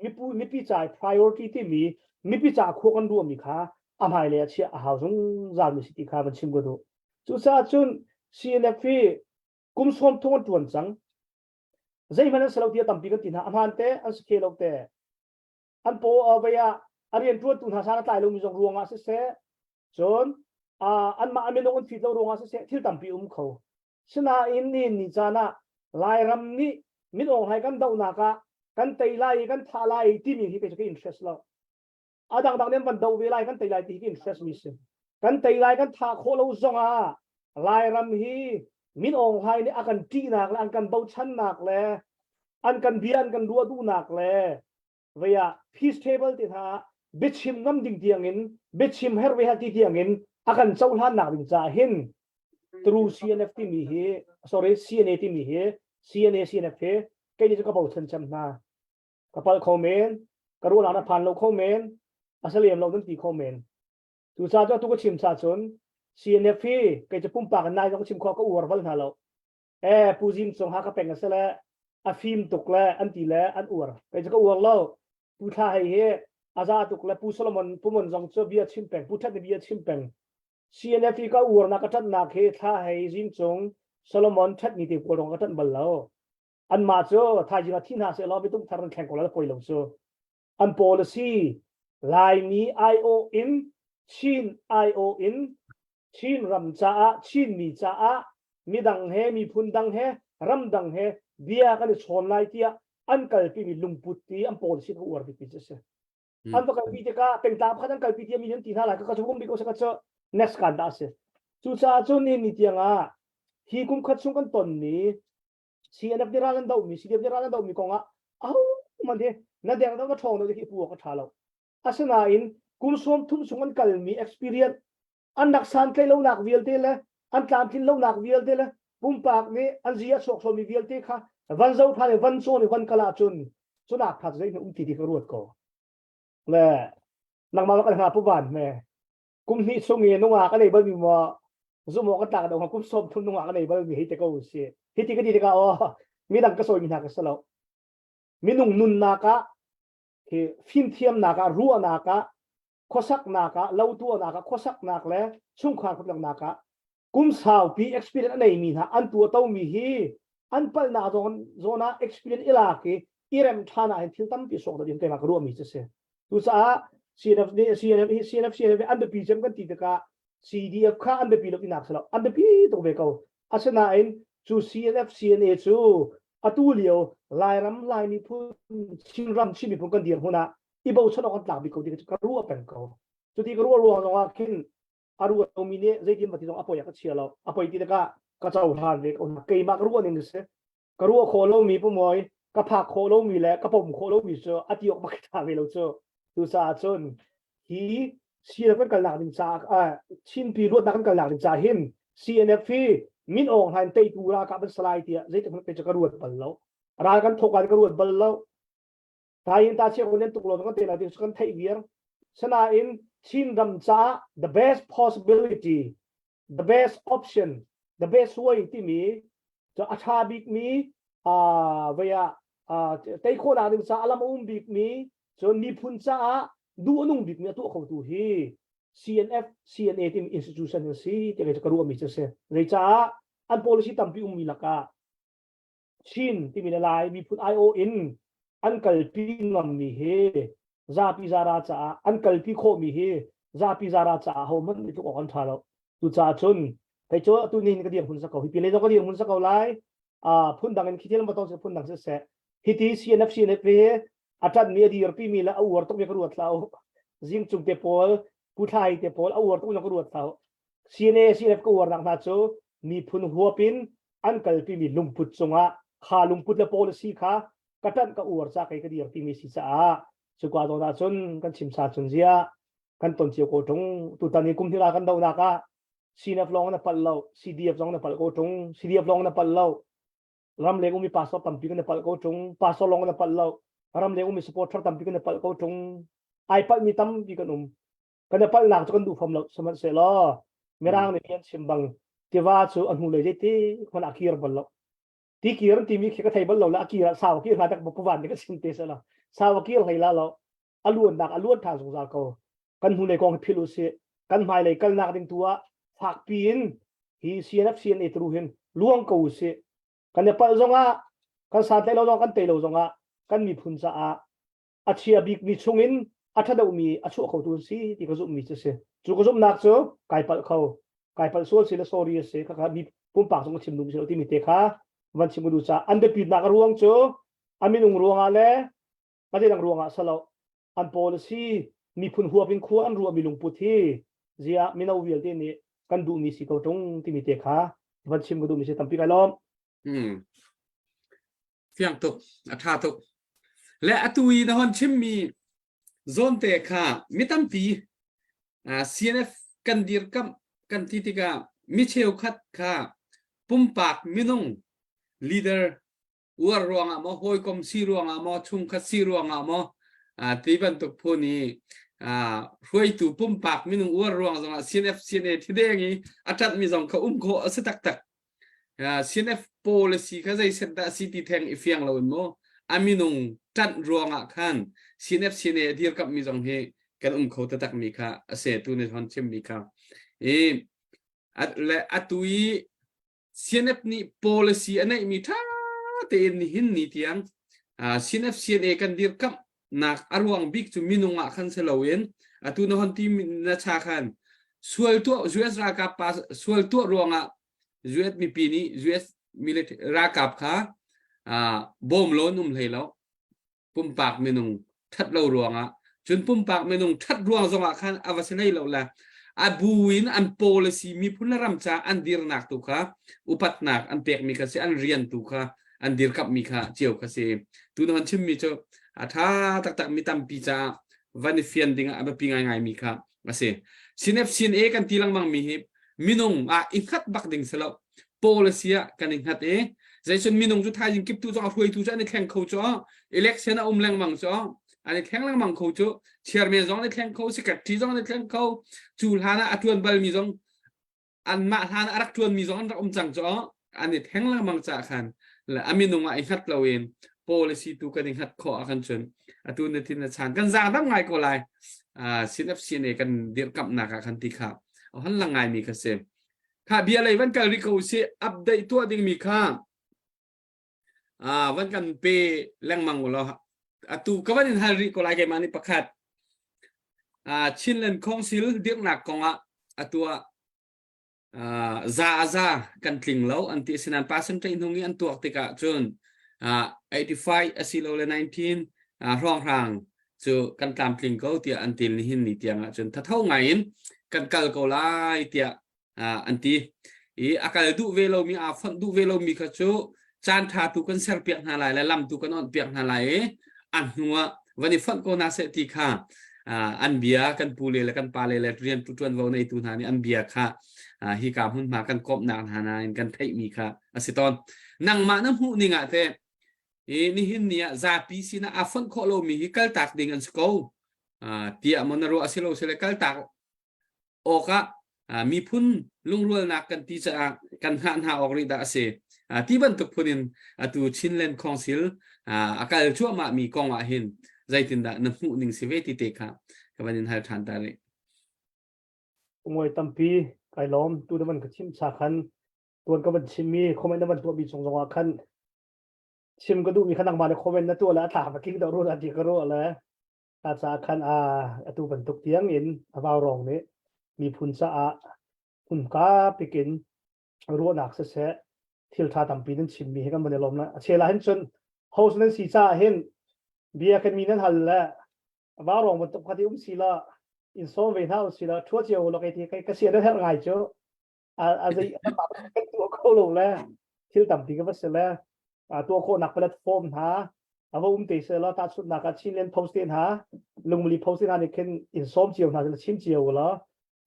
Speaker 5: mipu mipi ca priority timi mipi ca khua kan ruahmi kha a hmai le a chiah a hau zungzal mi si ti kha van chim ka duh cucaah cun CNF hi kum sawm thung an tuan cang Zeihmanh an si lo tiah tampi kan ti hna. A hmaan te, an si khe lo te. An paw vei ah a rianṭuantu hna san a tlai lomi zong ruangah siseh, cun anmah a minung an fit lo ruangah siseh, thil tampi um kho. Sinain nihin ni caan ah Lairam nih Min Aung Hlaing kan dohnak ah kan tei lai i kan thah lai timi hi kei cu ka interest lo. A dangdang nih an van doh ve lai kan tei lai ti hi ka interest mi si. Kan tei lai kan thah khawh lo zong ah Lairam hi Min Aung Hlaing nih a kan ṭihnak le an kan bochannak le an kan bia an kan ruah duhnak le vei ah peace table te hna ah biachim ngam ding tiangin biachim her ve ti tiangin a kan cohlannak ding caah hin through CNF timi hi sorry CNA timi hi CNA CNF hi kei nih cu ka bochan cem hna ka pal kho men ka ruahnak na phan lo kho men a salem lo nan ti kho men Cucaah cu atu ka chim cha cun CNF hi kei cu pumpak in nai zong chim khawh ka uar bal hna lo. Eh Pu Zing Cung ha ka peng a si le a fim tuk le an ti le an uar. Kei cu ka uar lo. Pu Thla Hei hi a za tuk le Pu Solomon Pu Mon zong cu bia chim peng Pu That nih bia chim peng. CNF hi ka uarnak ka ṭanhnak hi Thla Hei Zing Cung Solomon That ni te pawl dong ka ṭanh bal lo. Anmah cu thaizing ah thi hna seh law biatung thar an thleng ko la poi lo cu. An policy Laimi aiawh in Chin aiawh in Chin ram caah Chinmi caah midang he miphun dang he ramdang he bia kan i chawn lai tiah an kalpimi lungput ti an policy ka uar bikmi cu a si. An va kalpi tikah pengtlang pakhat an kalpi tiah mi an ti hna lai ka ka um bik ko ka cu next kan dah a si. Cucaah cun ni ni tiang ah hi kum khat chung kan tonmi CNF nih ral an dohmi CDF nih ral an dohmi kong ah ahohmanh hi na deng do na ṭhawng do hi pu awk a ṭha lo. Asinain kum sawm thum chung an kalmi experience an rak santlaih lonak vialte le an tlamtlin lonak vialte le pumpak nih an zi a chuak sualmi vialte kha van zo ṭhan i van cawn i van kal ahcun cunak kha zeihmanh um ti ti ka ruat ko. Le nangmah kan hna pu van me kum hnih chung i nungak a nei balmi maw zum awk a tlak do kum 30 nungak a nei balmi hei te ko si hi ti ka ti tikah aw midang ka sawimi hna ka si lo minung nunnak ah hi fimthiamnak ah ruahnak ah khuasaknak ah lo tuahnak ah khuasaknak le chungkhar khuatlangnak ah kum saupi experience a neimi hna an tuah tomi hi an palhnak zawn zawn ah experience i lak i i rem ṭhan ah hin thil tampi sawk ding keimah ka ruahmi cu si cucaah CNF nih CNF hi CNF CNF an biapi cem kan ti tikah CDF kha an biapi lo tinak si lo an biapi tuk ve ko asinain cu CNF CNA cu atu lio Lairam Lai miphun Chinram Chin miphun kan dirhmun ah i bochan awk an tlak bik ko ti ka ruah peng ko cuti ka ruah ruang zong ah khin a ruat lomi nih zeitin va ti zong a poi ah ka chia lo a poi ti tikah ka cohlan ve ko keimah ka ruah ning si ka ruah khawh lomi pumawi ka phak khawh lomi le ka pom khawh lomi cu a ti awk bak tha ve lo cu tucaah cun hi CNF kan kalnak ding caah Chinpi luatnak kan kalnak ding caah hin CNF hi Min Aung Hlaing teitu ralkap an salai tiah zeitik hmanh pe cu ka ruat bal lo ral kan thawk ka ruat bal lo Tayin ta chia ko tuk lo kan te la ti kan theih viar sanain Chin ram caah the best possibility the best option the best way timi cu a tha bik mi vei ah tei khawhnak ding caah lam a um bik mi cun miphun caah duh a nung bik mi a tuah khotu hi CNF CNA timi institution an si ti ka ruah mi cu si zei caah an policy tampi ummi lakah. Chin timi le Lai miphun aiawh in an kalpi ngammi hi zapi zara caah an kalpi khawhmi hi zapi zara caah hohmanh nih tluk awk an ṭha lo. Cucaah cun kei cu atu nihin ka dirhmun sa ko hi pile zong ka dirhmun sa ko lai phundang in khi thil ma tong se phundang siseh hiti CNF CNF hi a ṭanmi a dirpimi le a uar tukmi ka ruat hlah u zing cung te pawl pu thlai te pawl a uar tukmi ka ruat hlah u CNA CNF ka uar nak hna cu miphun huap in an kalpimi lungput cungah kha lungput le policy kha ka ṭanh ka uar ca kei ka dirpimi si caah cuka zawn ah cun kan chim sa cun zia kan ton cio ko ṭung tutan i kum hnih kan donak ah CNF lawng na palh lo CDF zong na palh ko ṭung CDF lawng na palh lo ramleng ummi pastor tampi kan palh ko ṭung pastor lawng na palh lo ramleng ummi supporter tampi kan palh ko ṭung ai palhmi tampi kan um kan i palhnak cu kan duh fam lo sihmanhsehlaw mirang nih an chim bang tiva cu a hnulei zeiti hmanh a kir bal lo ti kir timi khi ka thei bal lo la a kir ah sau kir hna tak puvan nih ka chim te se la sau kir hlei la lo a luannak a luan ṭhan zungzal ko kan hnulei kong hi philh u sih kan hmailei kalnak ding tu ah fakpi in hi CNF CNA tru hin luang ko u sih kan i palh zongah kan santlai lo zong kan tei lo zongah kan miphun caah a chia bikmi chungin a ṭha deuhmi a chuah khotu an si ti ka zumhmi cu si cu ka zumhnak cu kai palh kho kai palh sual si le sorry a si khakha mi pumpak zong ka chim duh si lo timi te kha van chim ka duh caah an biapitnak a ruang cu a minung ruangah le a zeidang ruangah salo an policy miphun huap in khua an ruahmi lungput hi zia mino vialte nih kan duhmi si ko ṭung timi te kha van chim ka duhmi si tampi kai lawm.
Speaker 4: Hmm. Fiang tuk, a ṭha tuk. Le atu i na hon chimmi zawnte kha mi tampi CNF kan dirkamh kan ti tikah mi cheukhat kha pumpak minung leader uar ruangah maw hawikom si ruangah maw chungkhat si ruangah maw ti bantuk phun i hruaitu pumpak minung uar ruang zongah CNF CNA thideng i a ṭanhmi zong kha um khawh a si taktak. CNF policy kha zei set dah si ti theng i fiang lo in mu a minung ṭanh ruangah khan CNF CNA a dirkamhmi zong hi kan um kho taktak mi kha a se tu nih hon chimmi kha i le atu i CNF nih policy a neihmi ṭha tein nihin ni tiang CNF CNA kan dirkamh nak a ruang bik cu minung ah khan si loin atu na hon ti na cha khan sual tuah US ralkap pa sual tuah ruangah US mipi nih US military ralkap kha bawm lo an um hlei lo pumpak minung that lo ruangah cun pumpak minung that ruang zongah khan a va si hlei lo le a bu in an policy miphun le ram ca an dirnak tu kha upatnak an pekmi kha si an rian tu kha an dirkamhmi kha cio kha si tu na hon chimmi cu a ṭha taktak mi tampi caah van i fian ding ah a biapi ngaingai mi kha a si CNF CNA kan ti lengmang mi hi minung ah i hngat bak ding si lo policy ah kan i hngat i zeicun minung cu thaizing kiptu zong a hruaitu cu an i thleng kho cu election a um lengmang cu an i thleng lengmang kho cu chairman zong an i thleng kho secretary zong an i thleng kho cu hlan ah a ṭuan balmi zong anmah hlan a rak ṭuanmi zong an rak um cang cu an i thleng lengmang caah khan a minung ah i hngat loin policy tu kan i hngat khawh ah khan cun atu na thin na chan kan zaang dam ngai ko lai CNF CNA kan dirkamhnak ah khan ti kha hon lang ngai mi kha si kha bia lei van kal ri ko si update tuah ding mi kha van kan pe lengmang ulaw atu ka van in hal rih ko lai keimah nih pakhat Chinland Council dirhnak kongah atu ah za a za kan tling lo an ti sinan percentage hnung i an tuak tikah cun 85 asilole 19 hrawnghrang cu kan tlamtling ko tiah an til nihin ni tiang ah cun thatho ngai in kan kal ko lai tiah an ti i a kal duh ve lomi aa fonh duh ve lomi kha cu caan ṭha tu kan serpiak hna lai le lam tu kan onhpiak hna lai i a hnuah van i fonh ko hna seh ti kha an bia kan pu le le kan pa le le rian ṭuanvo neitu hna nih an bia kha hika hmunhma kan kawmhnak hna nain kan theihmi kha a si tawn nangmah na hmuh ning ah teh i nihin ni ah zapi sinah aa fonh khawh lomi hi kaltak ding an si ko tiah maw na ruah a si lo sile kaltak awkah miphun lungrualnak kan ti caah kan hngah hna awk rih dah a si. Ti bantuk phun in atu Chinland Council a kal cuahmah mi kong ah hin zeitindah na hmuh ning si ve ti te kha ka van in hal ṭhan ta rih.
Speaker 5: Ngoi tampi kai lawm tu na van ka chim cha khan tuan ka van chim mi comment na van tuah mi chung zong ah khan. Chim ka duhmi kha nangmah nih comment na tuah le a thla va tling deuh rua ti ka ruah le ka caah khan a atu bantuk tiang in a vaurawng nih miphun caah hmunka pikin ruahnak siseh thil tha tampi nan chimmi hi kan van i lawm la a chela hin cun host nan si caah hin bia kan mi nan hal le vaurawng bantuk kha ti um si la in sawm ve hna si la thua cio lo kai ti ka sia nan herh ngai cu a zei kan tuah kho lo le thil tampi ka va si le tuah khawhnak platform hna a va um te se la tahchunhnak ah Chinland Post te hna Lungmuli Post te hna nih khin in sawm cio hna sila chim cio la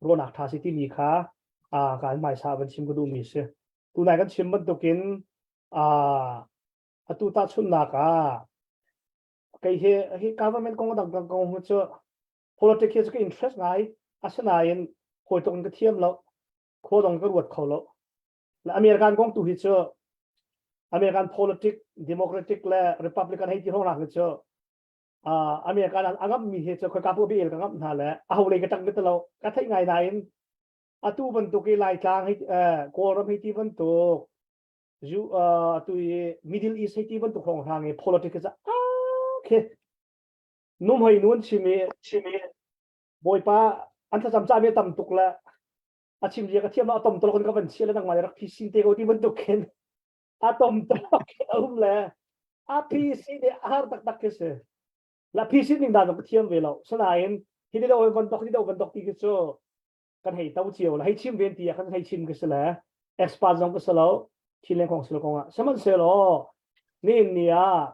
Speaker 5: ruahnak tha si timi kha a kan hmaisa van chim ka duhmi si tunai kan chim bantukin a atu tahchunhnak ah kei hi hi government kong dang dang kong cu politics hi cu ka interest ngai asinain hawi tuk in ka thiam lo khua dong ka ruat kho lo le American kong tu hi cu American politics Democratic le Republican hei ti hong hi cu American a ngam mi hi cu khoika pu bel ka ngam hna le a ho lei ka tang te lo ka theih ngai nain atu bantuk i Laitlang hi Kawlram hei ti bantuk zu atu i Middle East hei ti bantuk hong hang i politics cu a khi num hoi nun chim i chim i Bawipa an thlacam ca mi tam tuk le a chim zia ka thiam a tom tolok in ka van chia le nangmah rak phi sin te ko ti bantuk khin a tom tolok a um le a phi si de a har taktak khi si la phi sin ning dan ka thiam ve lo sanain hi de do van tok hi do van tok ti khi cu kan hei to cio la hei chim ven ti kan hei chim ka si le expert zong ka si lo Chinland Council kong ah sihmanhsehlaw ni ni ah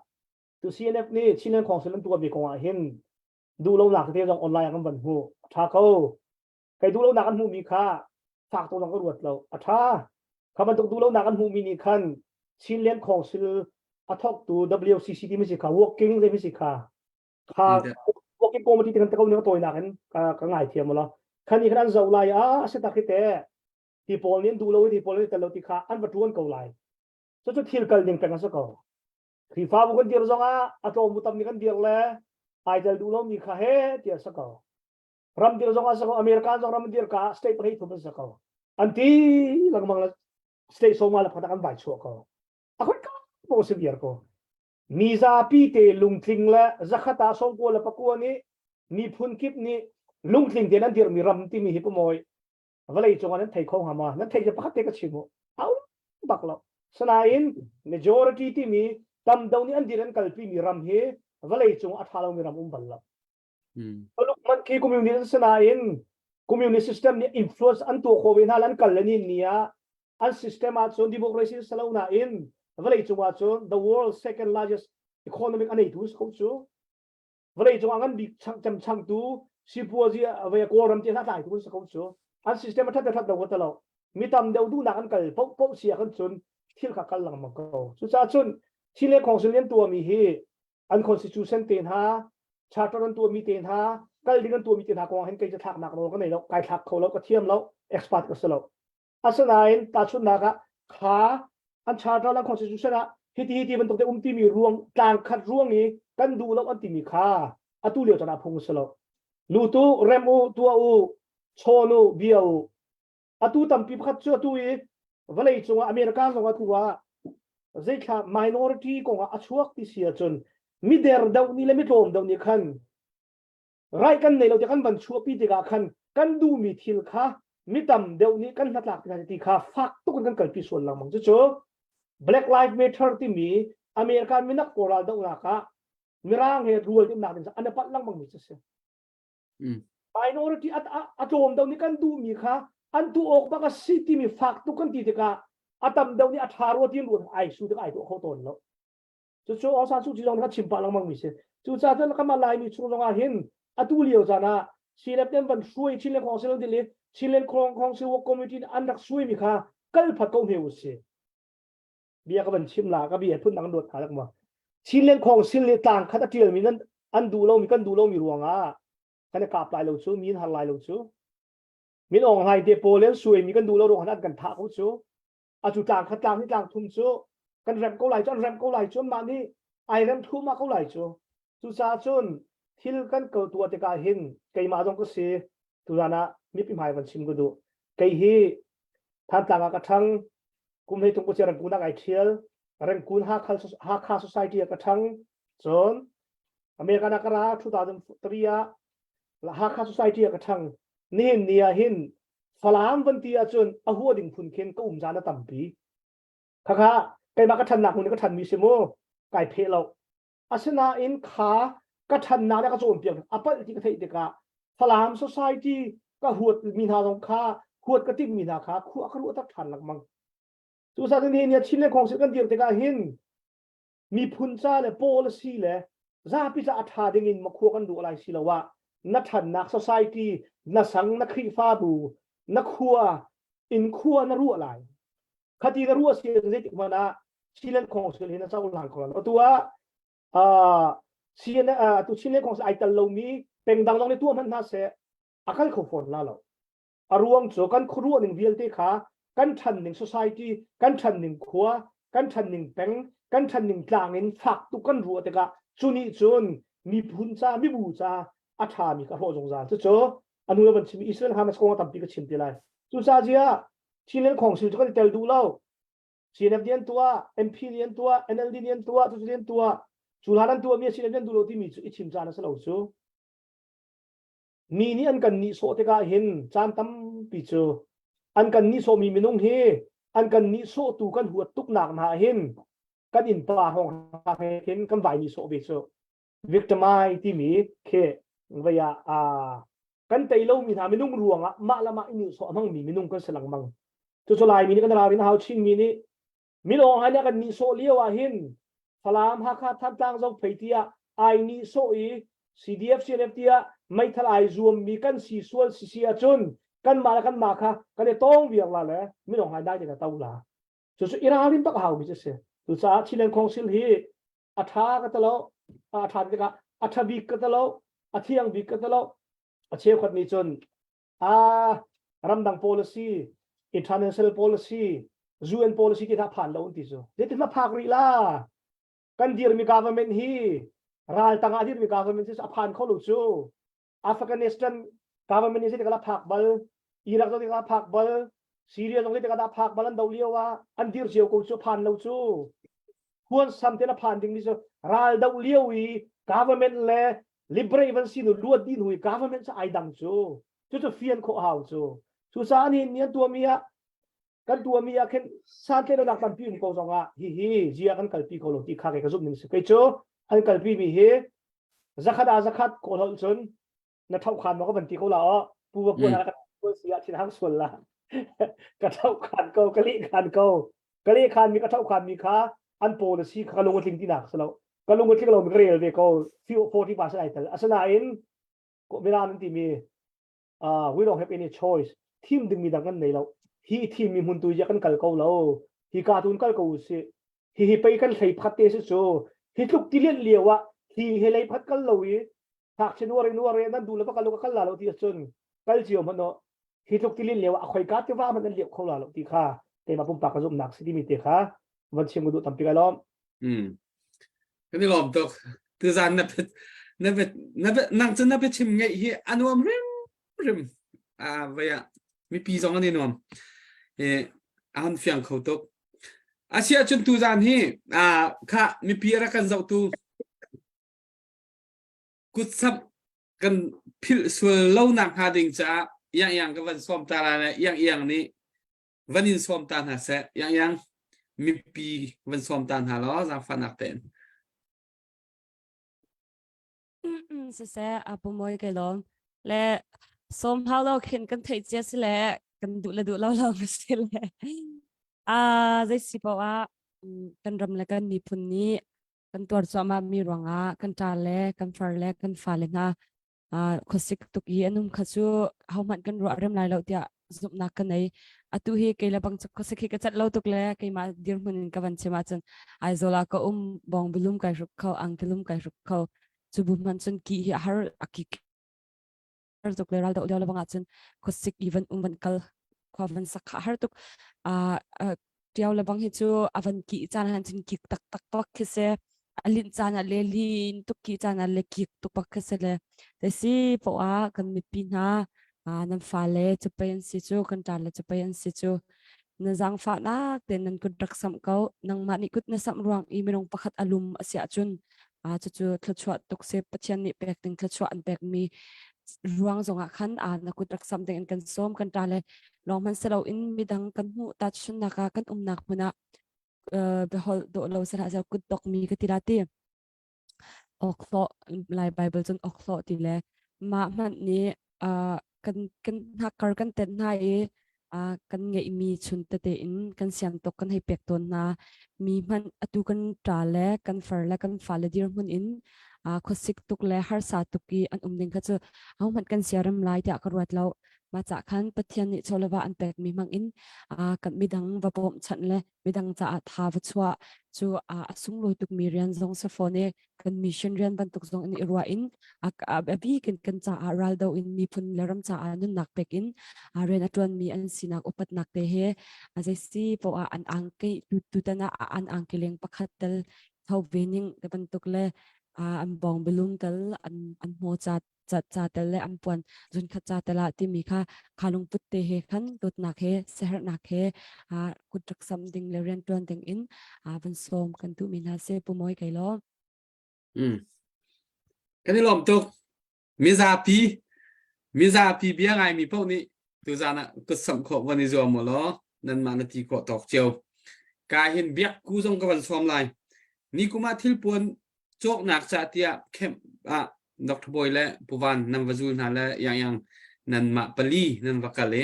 Speaker 5: tu CNF nih Chinland Council an tuah mi kong ah hin duh lo nak te zong online ah kan van hmu a tha ko kei duh lonak an hmuhmi kha fak tuk zong ka ruat lo a ṭha kha bantuk duh lonak an hmuhmi nih khan Chinland Council a thawktu WCC timi si kha working timi si kha kha working committee ti kan te ko ning a tawinak in ka ka ngai thiam lo khan ni khan an zoh lai a a si tak hi te ti pawl nih an duh lo i ti pawl nih tel lo ti kha an va ṭuan ko lai cucu thil kal ning peng a si ko Khrihfabu kan dir zong ah a tlawm bu tam nih kan dir le ai tel duh lomi kha he ti a si ko ram dir zong ah si ko America zong ram dir ka state pahnih thum an si ko an ti lengmang le state soma le pakhat an vai chuah ko a khoi ka bo si viar ko mi zapi te lungtling le zakhat ah songkua le pakua nih miphun kip nih lungtling te nan dirmi ram timi hi pumawi vawlei cungah nan thei kho hnga ma nan thei pakhat te ka chim u au bak lo sanain majority timi tam do nih an dir an kalpi mi ram hi vawlei cung a tha lo mi ram um bal lo Tuluk man khi communist sinain communist system nih influence an tuah khawh ve hna an kal le ni ni ah an system ah cun democracy salo nain vawlei cung ah cun the world second largest economic a neitu si ko cu vawlei cung ah ngan bik cem changtu sipuazi vei kawlram ti hna tlai tu si ko cu an system a that that lo ko lo mi tam deuh duhnak an kal poh poh si ah kan cun thil kha kal lengmang ko cucaah cun thil le khong sin lian tuami hi an constitution te hna charter an tuahmi te hna kal ding an tuahmi te hna kong hin kei cu thlaknak nawl ka nei lo kai thlak kho lo ka thiam lo expert ka si lo asinain tahchunhnak ah kha an charter an constitution ah hiti hiti bantuk te um timi ruang tlang khat ruang i kan duh lo an timi kha atu lio chan ah phung si lo lutu rem u tua u chawn u bia u atu tampi pakhat cu atu i vawlei cungah America zong atu ah zeithla minority kongah a chuak ti si ahcun mider deuh nih le mitlawm deuh nih khan right kan nei lo ti kan van chuahpi tikah khan kan duhmi thil kha mi tam deuh nih kan hnatlak ti ti kha fak tuk in kan kalpi sual lengmang cucu Black Lives Matter timi American minak pawl ral dohnak ah mirang he rual timnak ding an i palh lengmang mi cu si minority a tlawm deuh nih kan duhmi kha an tuah awk bak a si timi fak tuk kan ti tikah a tam deuh nih a ṭha rua tiin ruat ai su tik ai tuah kho tawn lo cucu Aung San Suu Kyi zong kha chim pah lengmang mi si cucaah cun kamah Laimi chung zong ah hin atu lio caan ah Chinland ten van hruai Chinland Council dil i Chinland Council Work Committee an rak suai mi kha kal phat ko hme u si bia ka van chim la ka bia phun dang luat hna ma Chinland Council nih tlang khat a tial mi nan an duh lo mi kan duh lo mi ruangah kan i kap lai lo cu min har lai lo cu min ong hlai te pawl an suai mi kan duh lo ruang an kan thah ko cu a cu tlang khat tlang ni tlang thum cu kan rem ko lai cu an rem ko lai cu mah nih ai rem thum ma ko lai cu cucaah cun thil kan ko tuah tikah hin keimah zong ka si tuzan ah mipi hmai van chim ka duh kei hi Thantlang ah ka ṭhang kum hlei tung kucia rangkun ah kai ṭhial. Rengkun Hakha Hakha Society ah ka ṭhang. Cun American ah ka ra 2003 ah Hakha Society ah ka ṭhang. Nihin ni ah hin Falam van ti ahcun a hua ding phun khin ka um zan a tampi. Khakha keimah ka ṭhannak hmun i ka ṭhanmi si mu kai pheh lo. Asinain kha ka ṭhannak le ka cawnpiak a palh ti ka theih tikah Falam Society ka huat mi hna zong kha huat ka timh mi hna kha khua ka ruah tak ṭhan lengmang. Cucaah nihin ni ah Chin le Khawngsil kan dir tikah hin miphun ca le policy le zapi ca a ṭha ding in makhua kan ruah lai si lo ah na ṭhannak society na sang na Khrihfabu na khua in khua na ruah lai. Khati na ruah si zeitik hmanh ah Chin and Khawngsil hi na cohlang kho lo. Atu ah CN atu Chin and Khawngsil ai tel lomi pengdang zong nih tuah hmanh hna seh a kal kho fawn la lo. A ruang cu kan khuaruah ning vialte kha kan ṭhan ning society, kan ṭhan ning khua, kan ṭhan ning peng, kan ṭhan ning tlang in fak tuk kan ruah tikah cu nih cun miphun ca, mibu ca a ṭhami ka hrawh zungzal. Cucu a nu le van chim Israel Hamas kong a tampi ka chim ti lai. Cucaah ziah Chinland Council cu kan i tel duh lo. CNF nih an tuah, MP nih an tuah, NLD nih an tuah, cucu nih an tuah. Cu hlan an tuahmi a si an duh lo timi cu i chim caan a si lo cu. Mi nih an kan nihsawh tikah hin caan tampi cu an kan nihsawhmi minung hi an kan nihsawhtu kan huat tuknak hna hin kan innpa hrawng he khin kan vai nihsawh ve cu. Victimize timi khi vei ah aa kan tei lomi hna minung ruangah mah le mah i nihsawh a hmangmi minung kan si lengmang. Cucu Laimi nih kan ralrin a hau Chinmi nih Minawng hai nih kan nihsawh lio ah hin Falam Hakha Thantlang Zophei tiah ai nihsawh i CDF CNF tiah meithal ai zuammi kan si sual si si ahcun kanmah le kanmah kha kan i tawng viar la le minawng hai dai te ka to la. Cucu i ralrin bak a haumi cu a si. Cucaah Chinland Council hi a ṭha ka ti lo, a ṭha tikah a ṭha bik ka ti lo, a thiang bik ka ti lo. A cheukhat nih cun ah ramdang policy international policy UN policy ti hna phan lo an ti cu zeitin na phak rih la kan dirmi government hi ral tangah dirmi government hi a phan kho lo cu Afghanistan government hi zeitik ah phak bal Iraq zong zeitik ah phak bal Syria zong zeitik ah phak bal an do lio ah an dir cio ko cu phan lo cu huan sam te na phan ding mi cu ral do lio i government le liberate van si nu luat din hui government cu ai dang cu cu cu fian khawh hau cu cu sa ni ni an tuami ah kan tuami ah khin san tle nak tampi um ko zong ah hi hi zia kan kalpi ko lo ti kha ke ka zumh ning si kei cu an kalpi mi hi zakhat ah zakhat kawl holh cun na thau khan ma ka van ti ko la o pu va puan ka puan si ah thin hang sual la ka thau khan ko ka leh khan ko ka leh khan mi ka thau khan mi kha an policy kha ka lung a tling ti nak si lo ka lung a tling lo mi ka rel ve ko 40% ai tel asinain Milan an timi uh, we don't have any choice thim ding mi dang kan nei lo hi thim mi hmun tu ya kan kal ko lo hi ka tun kal ko si hi hi pei kan hlei phat te si cu hi tluk ti lian lio ah hi he lei phat kal lo i ngakchia nuar in nuar nan duh le va kal ka kal la lo ti ahcun kal cio hmanh no hi tluk ti lian lio ah khoi ka ti va hmanh an liap kho la lo ti kha keimah pumpak ka zumhnak si timi te kha van chim ka duh tampi ka lawm
Speaker 4: Mm. Kan i lawm tuk. Tuzan na na na nang cu na biachim ngeih hi a nuam rim rim. Ah vaya mipi zong an i nuam. Eh a han fiang kho tuk. Asia cun tuzan hi ah kha mipi a rak kan zohtu kutsap kan philh sual lo nak hnga ding caah iang iang ka van sawm ta la le iang iang nih van in sawm ta hna seh iang iang mipi van sawm ta hna law zaangfahnak tein
Speaker 1: Siseh apu moi ke lawm le sawm hau lo khin kan theih cia si le kan duh le duh lo lo si le a zei si poah ah kan ram le kan miphun nih kan tuar cuahmah mi ruangah kan ṭa le kan far le kan fale hna khuasik tuk i an um kha cu hohmanh kan ruah rem lai lo tiah zumhnak ka nei atu hi kei le bang khuasik hi ka cat lo tuk le keimah dirhmun in ka van chim ahcun Aizawl ah ka um bong bilum kai hruk kho angkilum kai hruk kho cu bu hmanh cun ki hi a har a ki har tuk le ral doh lio le bang ahcun khuasik i van um van kal khua van sak kha har tuk ṭiao le bang hi cu a van kih caan ah cun kik taktak bak khi si. A linh caan ah le lin tuk kih caan ah le kik tuk bak khi si le te si poah ah kan mipi hna nan fale cu pei an si cu kan ṭa le cu pei an si cu.
Speaker 6: Na zaangfahnak tein nan kut rak samh ko. Nangmah nih kut na samh ruang i minung pakhat a lum a si ahcun cucu thluachuah tuk si. Pathian nih pek ding thluachuah an pekmi ruang zongah khan na kut rak samh ding in kan sawm. Kan ṭa le lawng hmanh si loin midang kan hmuh tahchunhnak ah kan umnak hmun ah biaholh dawh lo si hlah seh kut dokmi ka ti la ti. Awkhlawh Lai Baibal cun awkhlawh ti le mah hmanh nih uh, kan kan hnakkar kan tenh hna i uh, kan ngeihmi chun tete in kan sian tuk kan hei pek tawn hna. Mi hmanh atu kan ṭa le kan far le kan fale dirhmun in uh, khuasik tuk le harsa tuk i an um ding kha cu ahohmanh kan siarem lai tiah ka ruat lo. Mah cah khan Pathian nih chawleva an pekmi hmang in uh, kan midang va bawmhchanh le midang caah tha va chuah cu a sunglawi tukmi rian zong si fawn i kan mission rian bantuk zong in i ruah in a bik in kan caah raldo in miphun le ram caah nunnak pek in rian a ṭuanmi an sinak upatnak te he a zei si poah an angki tutan ah an angki leng pakhat tel tho ve ning te bantuk le an bawng bilum tel an an hmaw ca ca tel le an puan zunkhat ca tel ah timi kha kha lungput te he khan dawtnak he siaherhnak he kut rak sam ding le rian tuan ding in van sawm kan duhmi hna si pu Mawi kei law.
Speaker 4: Mm. Kan i lawm tuk. Mizapi mizapi bia ngaimi paoh nih tuzan ah kut samh khawh van i zuam u law nanmah na ti khawh tawk cio. Ka hin biak ku zong ka van sawm lai. Ni kum ah thilpuan cawknak ca tiah camp ah Dr. Bawi le Pu Van nan va zul hna le yang yang nanmah pali nan va kal i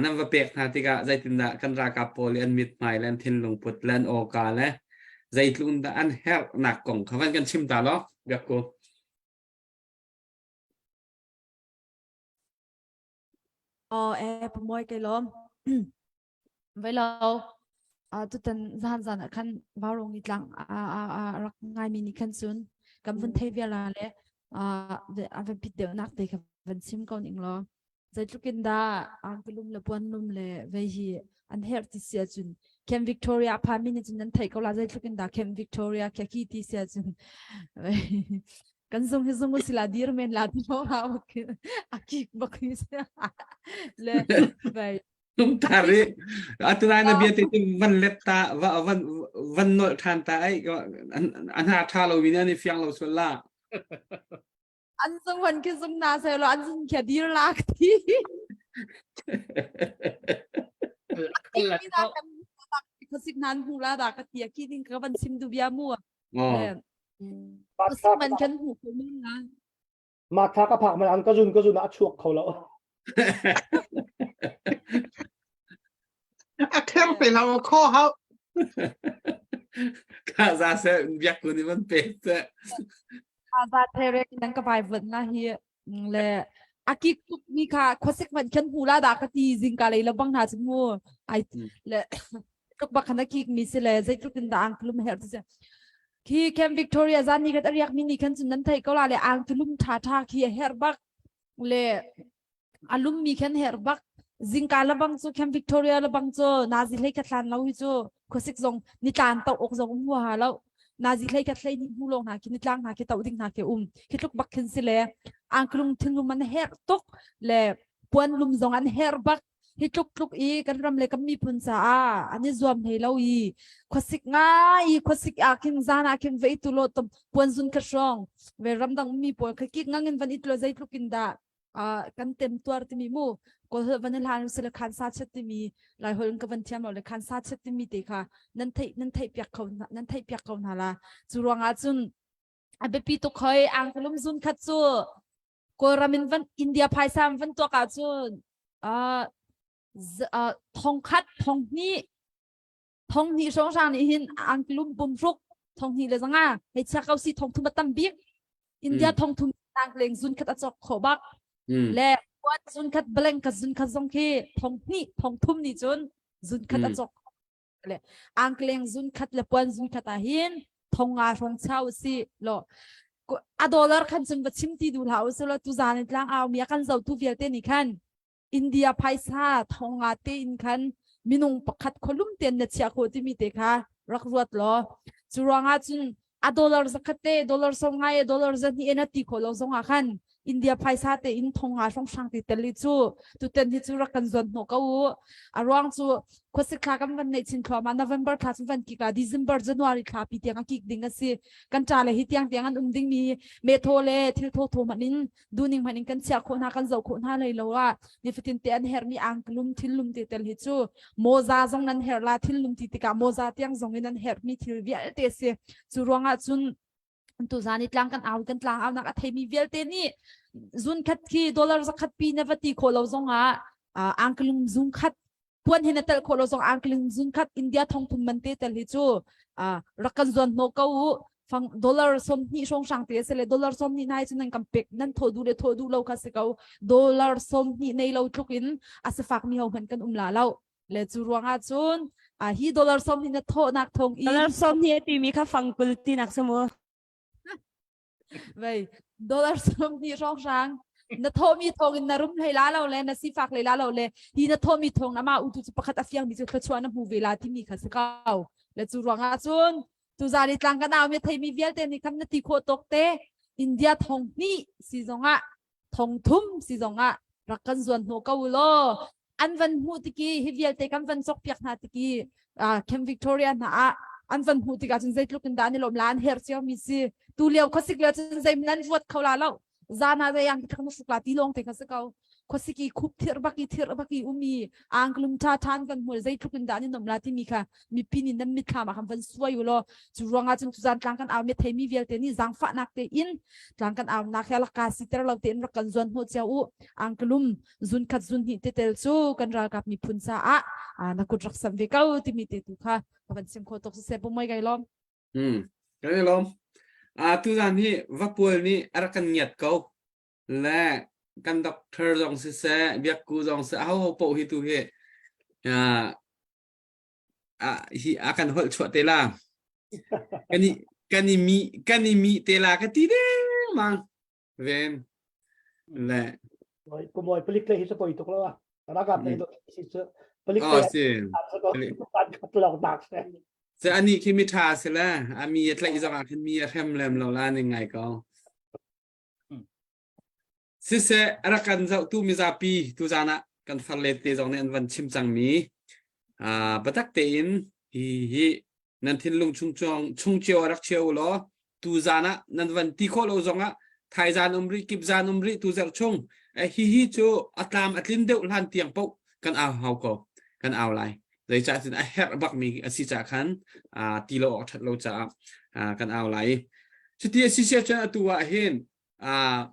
Speaker 4: nan va pek hna tikah zeitindah kan ralkap pawl i an mithmai le an thinlung put le an awka le zeitluk in dah an herhnak kong kha van kan chim ta law biak ku.
Speaker 7: Aw e pamoy kei lawm. Vai lo. Tutan zan zan ah khan vaurong i tlang a a rak ngaimi nih khan cun kan vun thei vial le a van pit deuhnak te kha van chim ko ning law zeitluk in dah angkelum le puanlum le vei hi an herh ti si ahcun Camp Victoria phan mi nih cun nan theih ko la zeitluk in dah Camp Victoria kya ki ti si ahcun kan zung hi zung usila dir men la ti lo ha a kik bak ni le vai
Speaker 4: Tar i atunai na bia te van let ta va van van nolh than ta ai an ha tha lo mi ne ni fiang lo sual la
Speaker 7: an zung van khi zung na se lo an zung khia dir lak thi Khosik nan hmu la da ka tia ki ding ka van sim du bia mu. Khosik man kan hmu ko min na.
Speaker 5: Ma tha ka phak man an ka zun ka zun a chuak kho lo.
Speaker 3: A kher pe lo kho hau.
Speaker 4: Ka za se biak ku ni van pe te.
Speaker 7: Za the re nan ka vai vun na hi le akik tuk mi kha khosik man khan hu la da ka ti zing ka lei la bang na chu mu ai le tuk bak khan akik mi si le zeitluk in da ang tulum her ti khi Camp Victoria zan ni khat ariak mi ni khan cun nan thei ko la le ang tulum tha tha khi a her bak le a lum mi khan her bak zingka la bang cu Camp Victoria la bang cu nazi hlei khat hlan lo hi cu khuasik zong nitlan to ok zong um huaha lo nazi hlei khat hlei ni hmu long hna khi nitlang hna khi to ding hna khi um khi tluk bak khin si le angklung thinlum an her tuk le puan lum zong an her bak hi tluk tluk i kan ram le kan miphun caah an i zuam hlei lo i khuasik ngai i khuasik ah khin zan ah khin vei tu lo tom puan zun kha hrawng ve ramdang mi pawl kha kik ngang in van it lo zeitluk in dah kan tem tuar timi mu kawl holh van hlan sile khan sa chet timi lai holh in ka van thiam lo le khan sa chet timi te kha nan theih nan theih piak kho nan theih piak ko hna la cu ruangah cun a biapi tuk hoi angkalum zun khat cu Kawlram in van India phaisa in van tuak ahcun uh, uh, thong khat thong hnih thong hnih hrawnghrang nih hin angklum pum hruk thong hnih le zanga hei chia ko si thong thum a tam bik India thong thum tang leng zun khat a chok kho bak le puan zun khat blank khat zun khat zong khi thong hnih thong thum nih cun zun khat a chok le angkleng zun khat le puan zun khat ah hin thong nga hrawng chau si lo a dollar khan cun va chim ti duh hlah usih law tuzan in tlang au mi a kan zotu vialte nih khan India phaisa thong nga te in khan minung pakhat kholum ten na chia kho timi te kha rak ruat law cu ruangah cun a dollar zakhat te dollar som ngai dollar zahnih na ti kho lo zongah khan. India phaisa te in thong nga hrong hrang ti tel hi cu tuten hi cu rak kan zuan hnawh ko u. A ruang cu khuasik thla kan van neih chin thluahmah November thla cun van kik la December January thla pi tiang a kik ding a si. Kan ṭa le hi tiang tiang an um ding mi metho le thil tho tho hmanh in duning hmanh in kan chiah khawh hna kan zoh khawh hna hlei lo ah nifatin te an herh mi angklum thil lum te tel hi cu moza zong nan herh la thil lum ti tikah moza tiang zong in an herh mi thil vialte si. Cu ruangah cun tu zan i tlang kan au kan tlang au nak a theimi vialte nih zun khat khi dollar zakhat pi na va ti khawh lo zong ah angklung zung khat puan hi na tel khawh lo zong angklung zung khat India thong thum man te tel hi cu rak kan zuan hno ko u fang dollar som hnih hrawng hrang te se le dollar som hnih nai cu nan kan pek nan tho du le tho du lo kha si ko dollar som hnih nei lo tluk in a sifak mi ho hman kan um la lo le cu ruangah cun a hi dollar som hi na thawhnak thong i
Speaker 6: dollar som hi timi kha fangkul tinak samu
Speaker 7: vei dollar som ni rong rang na thawhmi thawng in na rum hlei la lo le na sifak hlei la lo le hi na thawhmi thawng ama utu cu pakhat a fiang mi cu thluachuah na hmu ve la timi kha si ko le cu ruangah cun tuzan i tlang kan au mi theimi vialte nih khan na ti khawh tawk te India thong hnih si zongah thong thum si zongah rak kan zuan hnawh ko u law an van hmuh tiki hi vialte kan van cawk piak hna tiki Camp Victoria hna ah an van hmuh tikah cun zeitluk in dah an i lawm la an herh cio mi si tu lio khuasik lio cun zei nan ruat kho la lo zana zei ang thang suk la ti lawng te kha si ko khuasiki khup thir baki thir baki umi angklum tha than van hmul zeitluk in dah an i nom la timi kha mipi nih nan mitthlam ah khan van suai u law cu ruangah cun tuzan tlang kan au mi theimi vialte nih zaangfahnak te in tlang kan au nak he laka siter lo tein rak kan zuan hnawh cio u angklum zun khat zun hnih te tel cu kan ralkap miphun caah na kut rak sam ve ko timi te tu kha ka van sim kho tuk siseh pumoi kai lom
Speaker 4: Hmm. Kan i lawm. Ah tuzan hi vapual nih a rak kan ngiat ko. Le kan doctor zong siseh, biakku zong siseh, aho ho poh hi tu hi ah ah hi a kan holh chuah te la. Kan i kan i mi kan i mi te la ka ti dengmang. Ven. Le.
Speaker 5: Kumoi palik le hi cu poi tuk lo a. Ralkap le do si cu palik
Speaker 4: Oh si.
Speaker 5: Lok dak se.
Speaker 4: Se ani khi mi tha se le a mi a tlaih zong ah khin mi a hrem lem lo la ning ngai ko. Siseh a rak kan zohtu mizapi tuzaan ah kan farle te zong nih an van chim cangmi uh, biatak tein hi hi nan thinlung chung chung chung cio a rak chia u law tuzaan ah nan van ti khawh lo zong ah thaizaan um rih kip zaan um rih tu zarh chung eh, hi hi cu a tlam a tlin deuh hlan tiang paoh kan au hau ko kan au lai zeicah cun a herh bakmi a si caah khan uh, ti lo awk ṭhat lo caah uh, kan au lai cuti a si sia cun atu ah hin uh,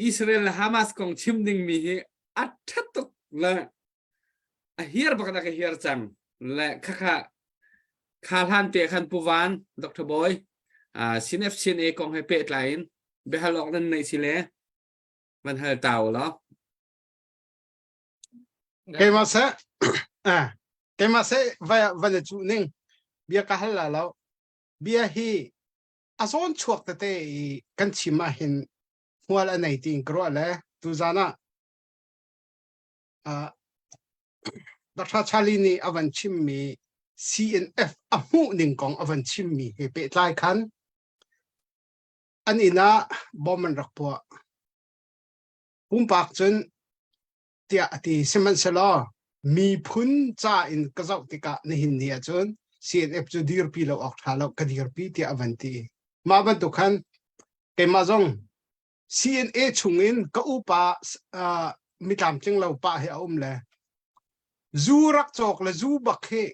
Speaker 4: Israel le Hamas kong chim dingmi hi a ṭhat tuk le a hiar bak na ka hiar cang le khakha kha hlan te khan Pu Van Dr. Boy uh, CNFCNA kong he pehtlai in biahal awk nan nei si le van hal tau lo
Speaker 3: Keimah seh ah keimah seh va van i cuh ning bia ka hal la lo bia hi a zawn chuak tete i kan chim ah hin hmual a nei tiin ka ruah le tuzan ah uh, Dr. Charlie nih a van chimmi CNF a hmuh ning kong a van chimmi he pehtlai khan an inn ah bom an rak puah Pumpak cun tiah a ti. Sihmanhsehlaw miphun ca in ka zoh tikah nihin ni ahcun CNF cu dirpi lo awk ṭha lo ka dirpi tiah a van ti. Mah bantuk khan keimah zong CNA chungin ka upa uh, mitlamtling lo pa hi a um le zu rak cawk le zu bak hi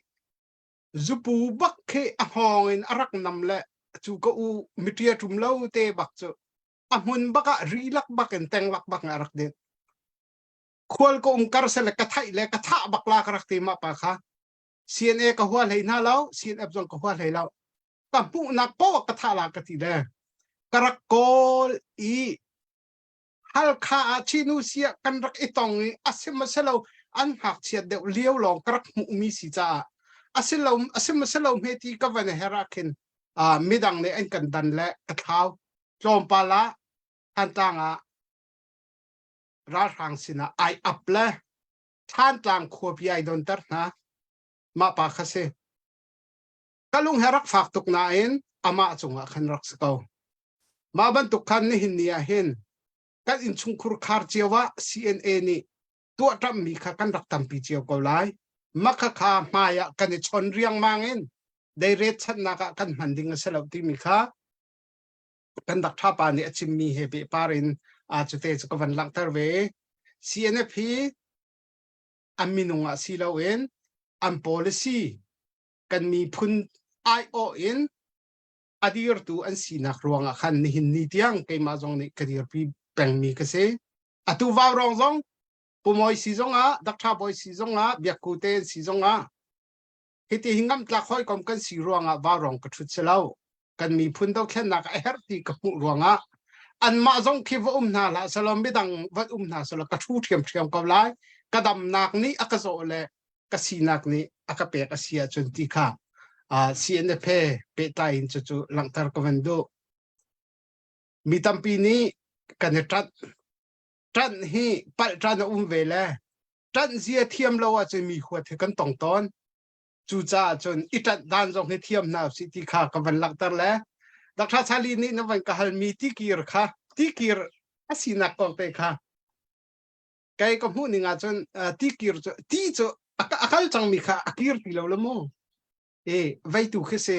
Speaker 3: zupu bak khi a hngawng in a rak nam le cu ka u miṭia ṭum lo te bak cu a hmun bak ah ri lak bak in teng lak bak in a rak din khual ka um kar se le ka thaih le ka thah bak la ka rak ti ma pa kha CNA ka hua hlei hna lo CNF zong ka hua hlei lo ka hmuhnak poah ka thah la ka ti le ka rak kawl i Halkha ah Chinu sia kan rak i tong i asim asilo an ngakchiat deuh lio lawng ka rak hmuhmi si caah asilo asim asilo hme ti ka van her ah khin midang nih an kan dan le ka thlau tlawmpal ah Thantlang ah ralhrang sinah ai ap le Thantlang khuapi ai donter hna mah pa kha si ka lung he rak fak tuk nain amah cungah khan rak si ko mah bantuk khan nihin ni ah hin Kan innchungkhur khar cio ah CNA nih tuah ṭammi kha kan rak tampi cio ko lai. Mah kha hmai ah kan i chon riangmang in deirel channak ah kan hman ding a si lo timi kha kan dak pa nih a chimmi he pehpar in a cute cu ka van langhter ve. CNF hi an minung ah si loin an policy kan miphun aiawh in a dirtu an sinak ruangah khan nihin ni tiang keimah zong nih ka dirpi pengmi ka si. Atu vaurawng zong Pumawi si zongah Dr. Bawi si zongah Biakku te si zongah hiti hi ngamtlak hawikom kan si ruangah vaurawng ka ṭhut si lo. Kan miphun dothlennak a herh ti ka hmuh ruangah anmah zong khi va um hna hlah selaw midang va um hna selaw ka ṭhu ṭhiamṭhiam ko lai. Ka damnak nih a ka zawh le ka sinak nih a ka pek a si ahcun ti kha CNF he pehtlai in cucu langhter ka van duh. Mi tampi nih kan i ṭanh. Ṭanh hi palh ṭan a um ve le ṭanh zia thiam lo ahcun mi huat hi kan tong tawn. Cucaah cun i ṭanh dan zong hi thiam hna usih ti kha ka van langhter le Dr. Charlie nih na van ka halmi tikir kha tikir a sinak kong te kha kei ka hmuh ning ahcun tikir cu ti cu a kal cangmi kha a kir ti lo le mu e veitu khi si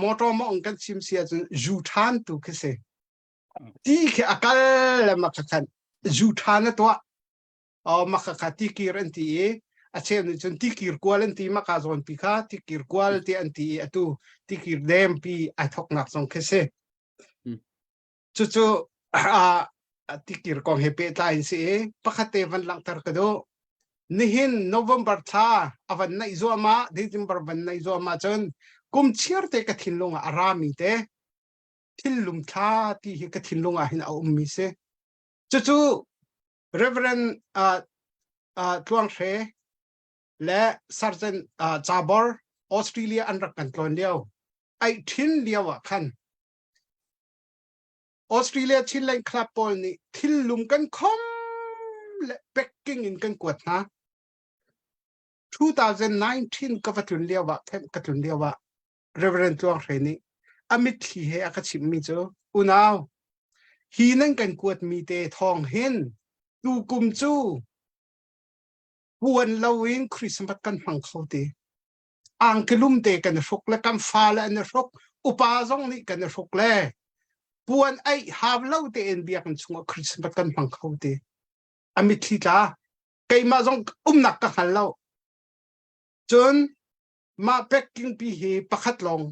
Speaker 3: motor mong kan chim si ahcun zu ṭhan tu khi si ti khi a kal le mak khan zu ṭhan a tuah maka kha tikir an ti i a cheu nih cun tikir kual an ti maka zawn pi kha tikir kual ti an ti i atu tikir dem pi ai thoknak zong khi si cucu tikir kong he pehtlai in si i pakhat te van langhter ka duh nihin November thla a van naih zuahmah December van naih zuahmah cun kum chiar te ka thinlung ah a rami te thillum thla ti hi ka thinlung ah hin a ummi si cucu Reverend uh, uh, Tluang Hre le Sergeant uh, Cabor Australia an rak kan tlawn lio ai thin lio ah khan Australia Chinland Club pawl nih thillum kan khom le packing in kan kuat hna 2019 ka va tlun lio ah ka tlun lio ah Reverend Tluang Hre nih a mitthli he a ka chimhmi cu unau hi nan kan kuatmi te thawng hin tukum cu puan loin Christmas kan hmang kho ti angkilum te kan i hruk le kan fale an i hruk upa zong nih kan i hruk le puan aih hau lo tein biakinn chungah Christmas kan hmang kho ti a mitthli tla keimah zong umnak ka hngal lo cun mah packing pi hi pakhat lawng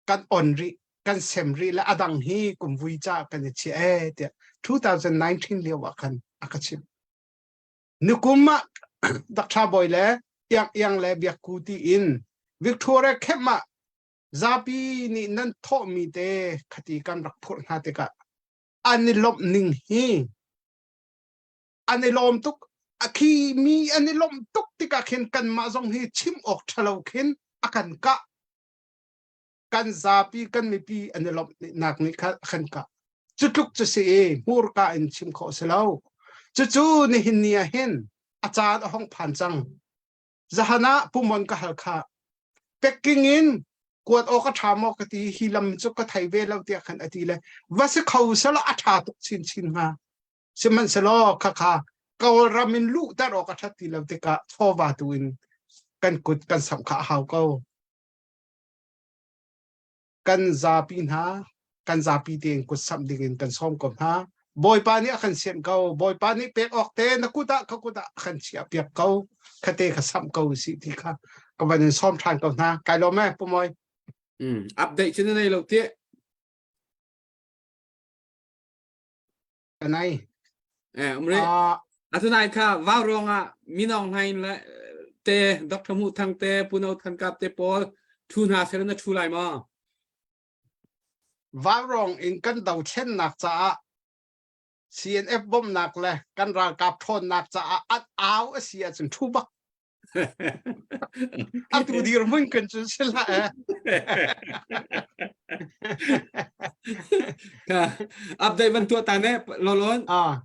Speaker 3: kan on rih kan sem rih le adang hi kum vui ca kan i chiah e tiah 2019 lio ah khan a ka chimh nikum ah Dr. Boy le iang iang le biakku ti in Victoria camp ah zapi nih nan thawhmi te khati kan rak phurh hna tikah an i lawmh ning hi an i lawm tuk a khi mi an i lawmh tuk tikah khin kanmah zong hi chim awk ṭhalo khin a kan kah kan zapi kan mipi an i lawmhnak nih kha a kan kah cu tluk cu si i hmurka in chim khawh si lo cucu nihin ni ah hin a caan a hong phan cang zahan ah pumon ka hal kha packing in kuat awk a ṭha maw ka ti hi lam cu ka thei ve lo tiah khan a ti le va si kho sela a ṭha tuk chinchin hnga Sihmanhsehlaw khakha Kawlram in luhter awk a ṭhat ti lo tikah chawva tu in kan kut kan samh kha a hau ko. Kan zapi hna, kan zapi tein kut samh dingin kan sawm ko hna. Bawipa nih a kan sianh ko. Bawipa nih pek awk te na kut ah ka kut ah a kan chiah piak ko. Khate kha samh ko usih ti kha ka van in sawm ṭhan ko hna. Kai lawm e, Pu Mawi.
Speaker 4: Mm, update cu na nei lo ti.
Speaker 3: Ka nai.
Speaker 4: Eh, umre.
Speaker 3: Ah,
Speaker 4: Atunai kha vau ruang ah minong hlain le te Dr. Mu Thang te Puno Than Kap te pawl thu hna sel na thu lai ma?
Speaker 3: Vaurong in kan dothlennak caah CNF bawmhnak le kan ralkap ṭhawnnak caah at au a si ahcun thu bak. Atu dirhmun kan cun si hlah eh.
Speaker 4: Ka update van tuah ta ne lolon.
Speaker 3: Ah.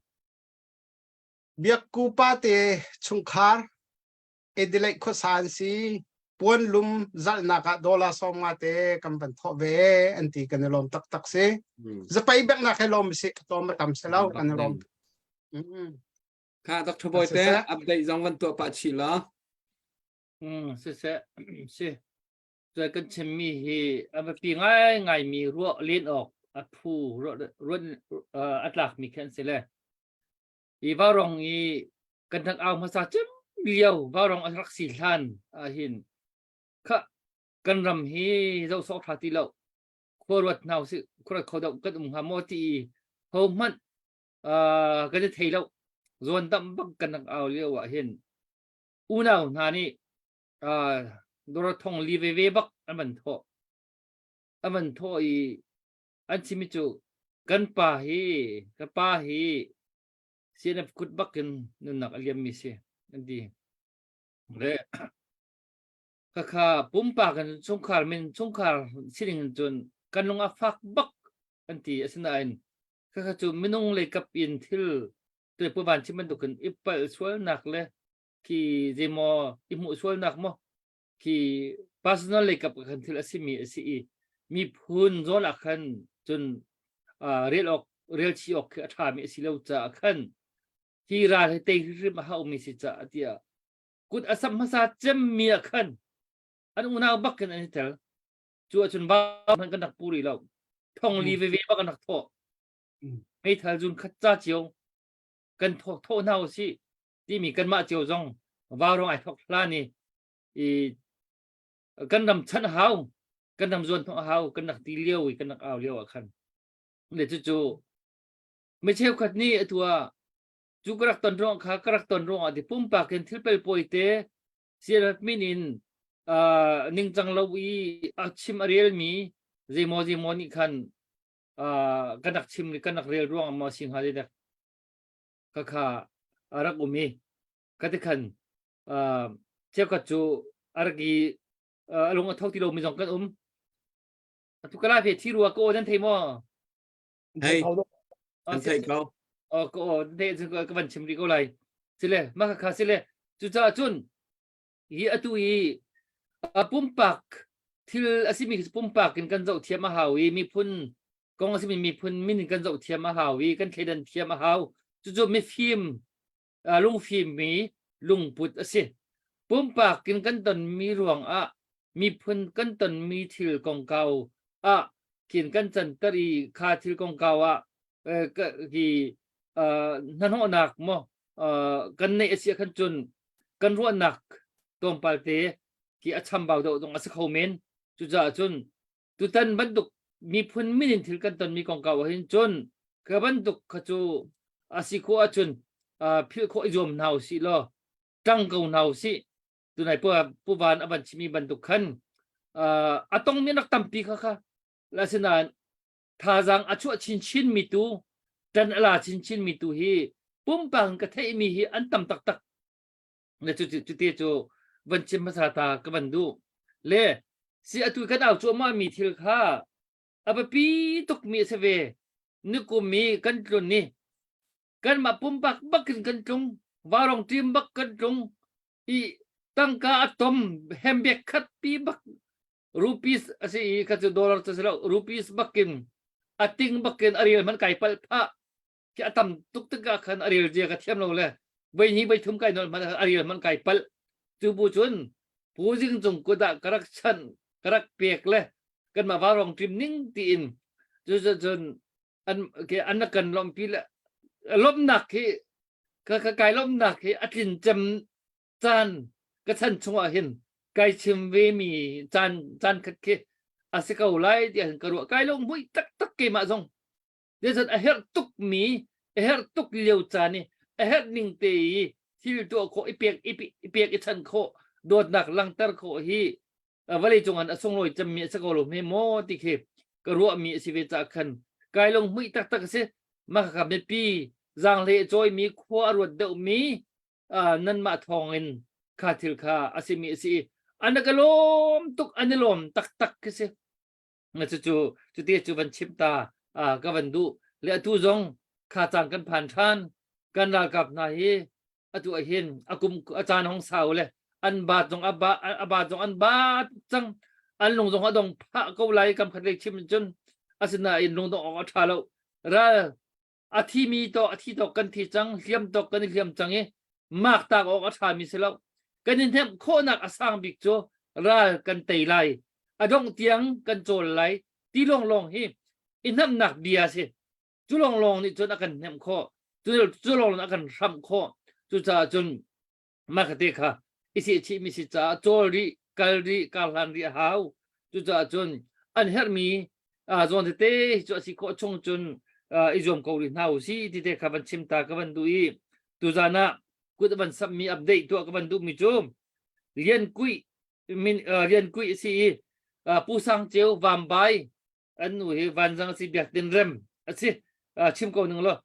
Speaker 3: Biakku pa te chungkhar Adelaide khuasa an si. Puan lum zalhnak ah dollar 50 te kan van thawh ve an ti kan i lawm taktak si. Zapai beknak he lawm si tlawm a tam si lo kan i lawm.
Speaker 4: Kha Dr. Boy te update zong van tuah pah chih la.
Speaker 2: Siseh si. Cuai kan chimmi hi a biapi ngaingaimi ruah len awk a phu ruah a tlakmi khi an si le. I vaurawng i kan rak au hmasa cem lio vaurawng a rak si hlan ahhin kha kan ram hi zoh sawk ṭha ti lo khua ruat hna usih khua ruat kho deuh kan um hnga maw ti i ho hmanh kan i thei lo zawn damh bak kan rak au lio ah hin unau hna nih dawr thong li veve bak an van thawh an van thawh i an chimmi cu kan pa hi ka pa hi CNF kut bak in nunnak a liammi si an ti le khakha pumpak in chungkhar min chungkhar sining in cun kan lung a fak bak an ti asinain khakha cu minung lei kap in thil tuai van chim bantukin i palh sualnak le khi zeimaw i hmuh sualnak maw khi personal lei kap khan thil a simi a si i miphun zawn ah khan cun rel awk rel chi awk khi a ṭhami a si lo caah khan hi ral hi tei hrimhrim a haumi si caah tiah kut a sam hmasa cemmi ah khan an unau bak khin an i tel cu ahcun va hmanh kan rak pu rih lo thong li veve bak an rak thawh meithal zun khat ca cio kan thawh thawh hna usih timi kanmah cio zong vaurawng ai thok hlan i i kan ram chan a hau kan ram zuan hnawh a hau kan rak ti lio i kan rak au lio ah khan le cucu mi cheukhat nih atu ah cu ka rak ton ruang kha ka rak ton ruang ah ti pumpak in thil pelpawi te siarat min in uh, ningcang lo i a chim a relmi zeimaw zeimaw nih khan uh, kan rak chim kan rak rel ruang maw si hnga dek ka kha a rak um i ka ti khan uh, cheukhat cu a rak i uh, a lung a tho ti lomi zong kan um atu kala fe thi rua ka aw nan thei maw
Speaker 4: Hei, an theih ko.
Speaker 2: Oh, ka aw te cu ka van chim rih ko lai. Sile, mah kha sile. Cucaah cun hi atu i pumpak thil a simi pumpak in kan zoh thiam a hau i miphun kong a simi miphun min in kan zoh thiam a hau i kan thleidan thiam a hau. Cucu mifim lungfimmi lungput a si. Pumpak in kan tonmi ruangah miphun kan tonmi thil kongkau ah khin kan canter i kha thil kongkau ah hi hnahnawhnak maw kan neih a si ahkhan cun kan ruahnak tlawmpal te khi a chambau deuh zong a si kho men. Cucaah cun tutan bantuk miphun min in thil kan tonmi kongkau ah hin cun ka bantuk kha cu a si khawh ahcun philh khawh i zuam hna usih law ṭang ko hna usih tunai pu pu van a van chimmi bantuk khan a tongmi rak tampi kha kha asinain thazaang a chuah chinchin mi tu ṭan a la chinchin mi tu hi pumpak in ka theihmi hi an tam taktak na cu cu te cu van chim hmasa ta ka van duh le si atu kan au cuahmah mi thil kha a biapi tuk mi a si ve nikum mi kan tlun ni kanmah pumpak bak in kan tlung varong team bak kan tlung i tangka a tom hembek khat pi bak rupees a si i kha cu dollar cu si lo rupees bakin a ting bakin a rel man kai pal phah khi a tam tuk tikah khan a rel zia ka thiam lo le voi hnih voi thum kai nolh hmanh a rel hmanh kai palh cu bu cun Pu Zing Cung kut ah ka rak chanh ka rak pek le kanmah vaurawng ṭim ning tiin cu cun an ke an kan lawmhpi le lawmhnak hi ka ka kai lawmhnak hi a tlin cem caan ka chan chungah hin kai chim ve mi caan caan khat khi a si ko lai tiah ka ruah kai lawm mui taktak keimah zong Zeicahtiah a herh tukmi, a herh tuk lio caan i a herh ning te i thil tuah khawh, i pek, i, i pek i chan khawh, dawtnak langhter khawh hi vawlei cung ah a sunglawi cemmi a si ko lo hme maw ti khi ka ruahmi a si ve caah khan kai lunghmuih taktak a si. Mah khakha mipi zaanghlei a cawimi, khua a ruat deuhmi nanmah thawngin kha thil kha a simi a si i an ka lawm tuk, an i lawm taktak khi si. Cucu cuti cu van chim ta ka van duh. Le atu zong kha caan kan phan ṭhan. Kan ralkap hna hi atu ah hin a kum a caan hong sau le An baat zong a ba a baat zong an baat cang. An lung zong a dong phah ko lai kam khat lei chim cun. Asinain lungdongh awk a ṭha lo. Ral a thimi to a thi tawk kan thi cang, hliam tawk kan i hliam cang i mak tak awk a ṭhami si lo. Kan i hnemh khawhnak a sang bik cu ral kan tei lai. A dongh tiang kan cawl lai. Ti lawnglawng hi i hnamhnak bia si. Cu lawnglawng nih cun a kan hnemh khawh. Cu cu lawnglawng a kan hramh khawh. Cucaah cun mah kha te kha i sehchihmi si caah cawl rih, kal rih, karhlan rih a hau. Cucaah cun an herhmi zawn tete cu a si khawh chung cun i zuam ko rih hna u si ti te kha van chim ta ka van duh i tuzan ah kut a van sammi update tuah ka van duhmi cu Lian Kui min Lian Kui a si i Pu Sang Ceu Vambai an nu hi vanzang a si Biak Tin Rem a si chim ko ning law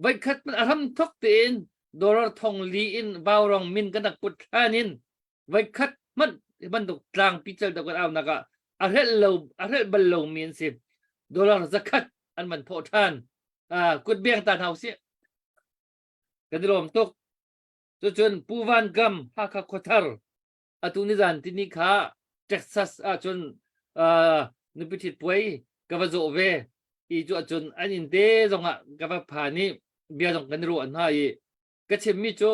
Speaker 2: voikhat a hram thok tein dollar thong li in vaurong min kan rak put hlan in voikhat hmanh hi bantuk tlang pical deuh kan aunak ah a hrelh lo a hrelh bal lo mi an si dollar zakhat an van thawh ṭhan kut beng ta hna usih kan i lawm tuk cucun Pu Van Kam Hakha Khuathar atu nizan tini kha Texas ahcun nupi ṭhit puai ka va zawh ve i cu ahcun an inn te zongah ka va phan i bia zong kan i ruah hna i ka chimmi cu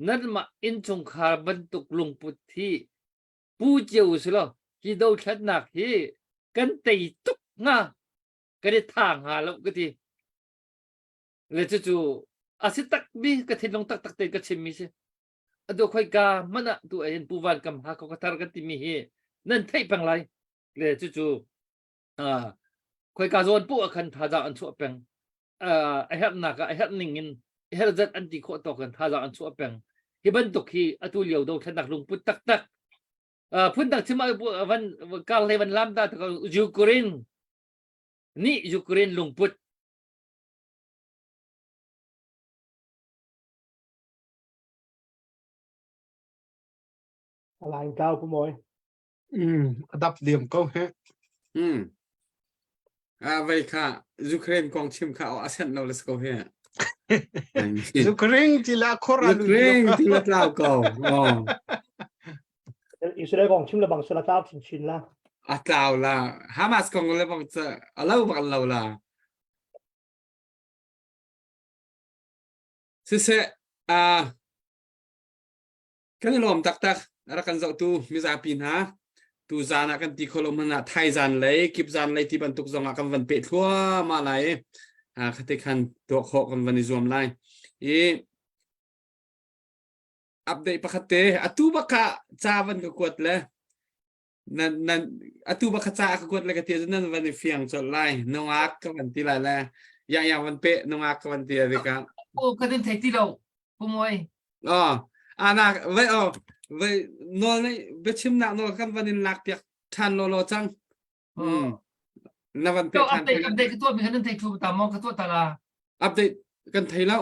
Speaker 2: nanmah innchungkhar bantuk lungput hi pu cio u si law hi dothlatnak hi kan tei tuk hnga kan i tha hnga lo ka ti le cucu a si takmi ka thinlung taktak tein ka chimmi si atu khoika hmanh ah tu ahhin Pu Van Kam Hakha Khuathar kan timi hi nan theih peng lai le cucu khoika zawn poh ah khan thazaang an chuah peng a herhnak ah a herh ning in a herh zat an ti khawh tawk in thazaang an chuah peng hi bantuk hi atu lio dothlennak lungput taktak phundang chim ah van kar hlei van lam ta Ukraine nih Ukraine lungput
Speaker 5: Alain tlau pu mawi.
Speaker 3: Mm, a dap liam ko he.
Speaker 4: Mm. A vei kha Ukraine kong chim kha a sent lo let's go he.
Speaker 3: Ukraine ti la khor
Speaker 4: alu. Ukraine ti la tlau ko. Oh.
Speaker 5: Israel kong chim le bang sala tlau chin chin la.
Speaker 4: A tlau la. Hamas kong le bang cha a lo bang lo la. Siseh, uh, kan i lawm taktak. A rak kan zohtu mizapi hna, tu zan ah kan ti kho lo hmanh ah thai zan lei, kip zan lei ti bantuk zong ah kan van peh thluahmah lai i uh, khate khan tuah khawh kan van i zuam lai. I update pakhat te, atu bak ah ca van ka kuat le nan nan atu bak ca ka kuat le ka ti nan van i fiang colh lai nungak ka van ti lai le yang yang van pe nungak ka van ti a ka
Speaker 2: o ka din thei ti lo pumoi
Speaker 4: oh ana vai oh vai nol nei biachim nak nol kan van in lak piak than lo lo cang hmm na van pe than
Speaker 2: update update ka tuah mi kan thei thu ta mo ka tuah ta la
Speaker 4: update kan thei lo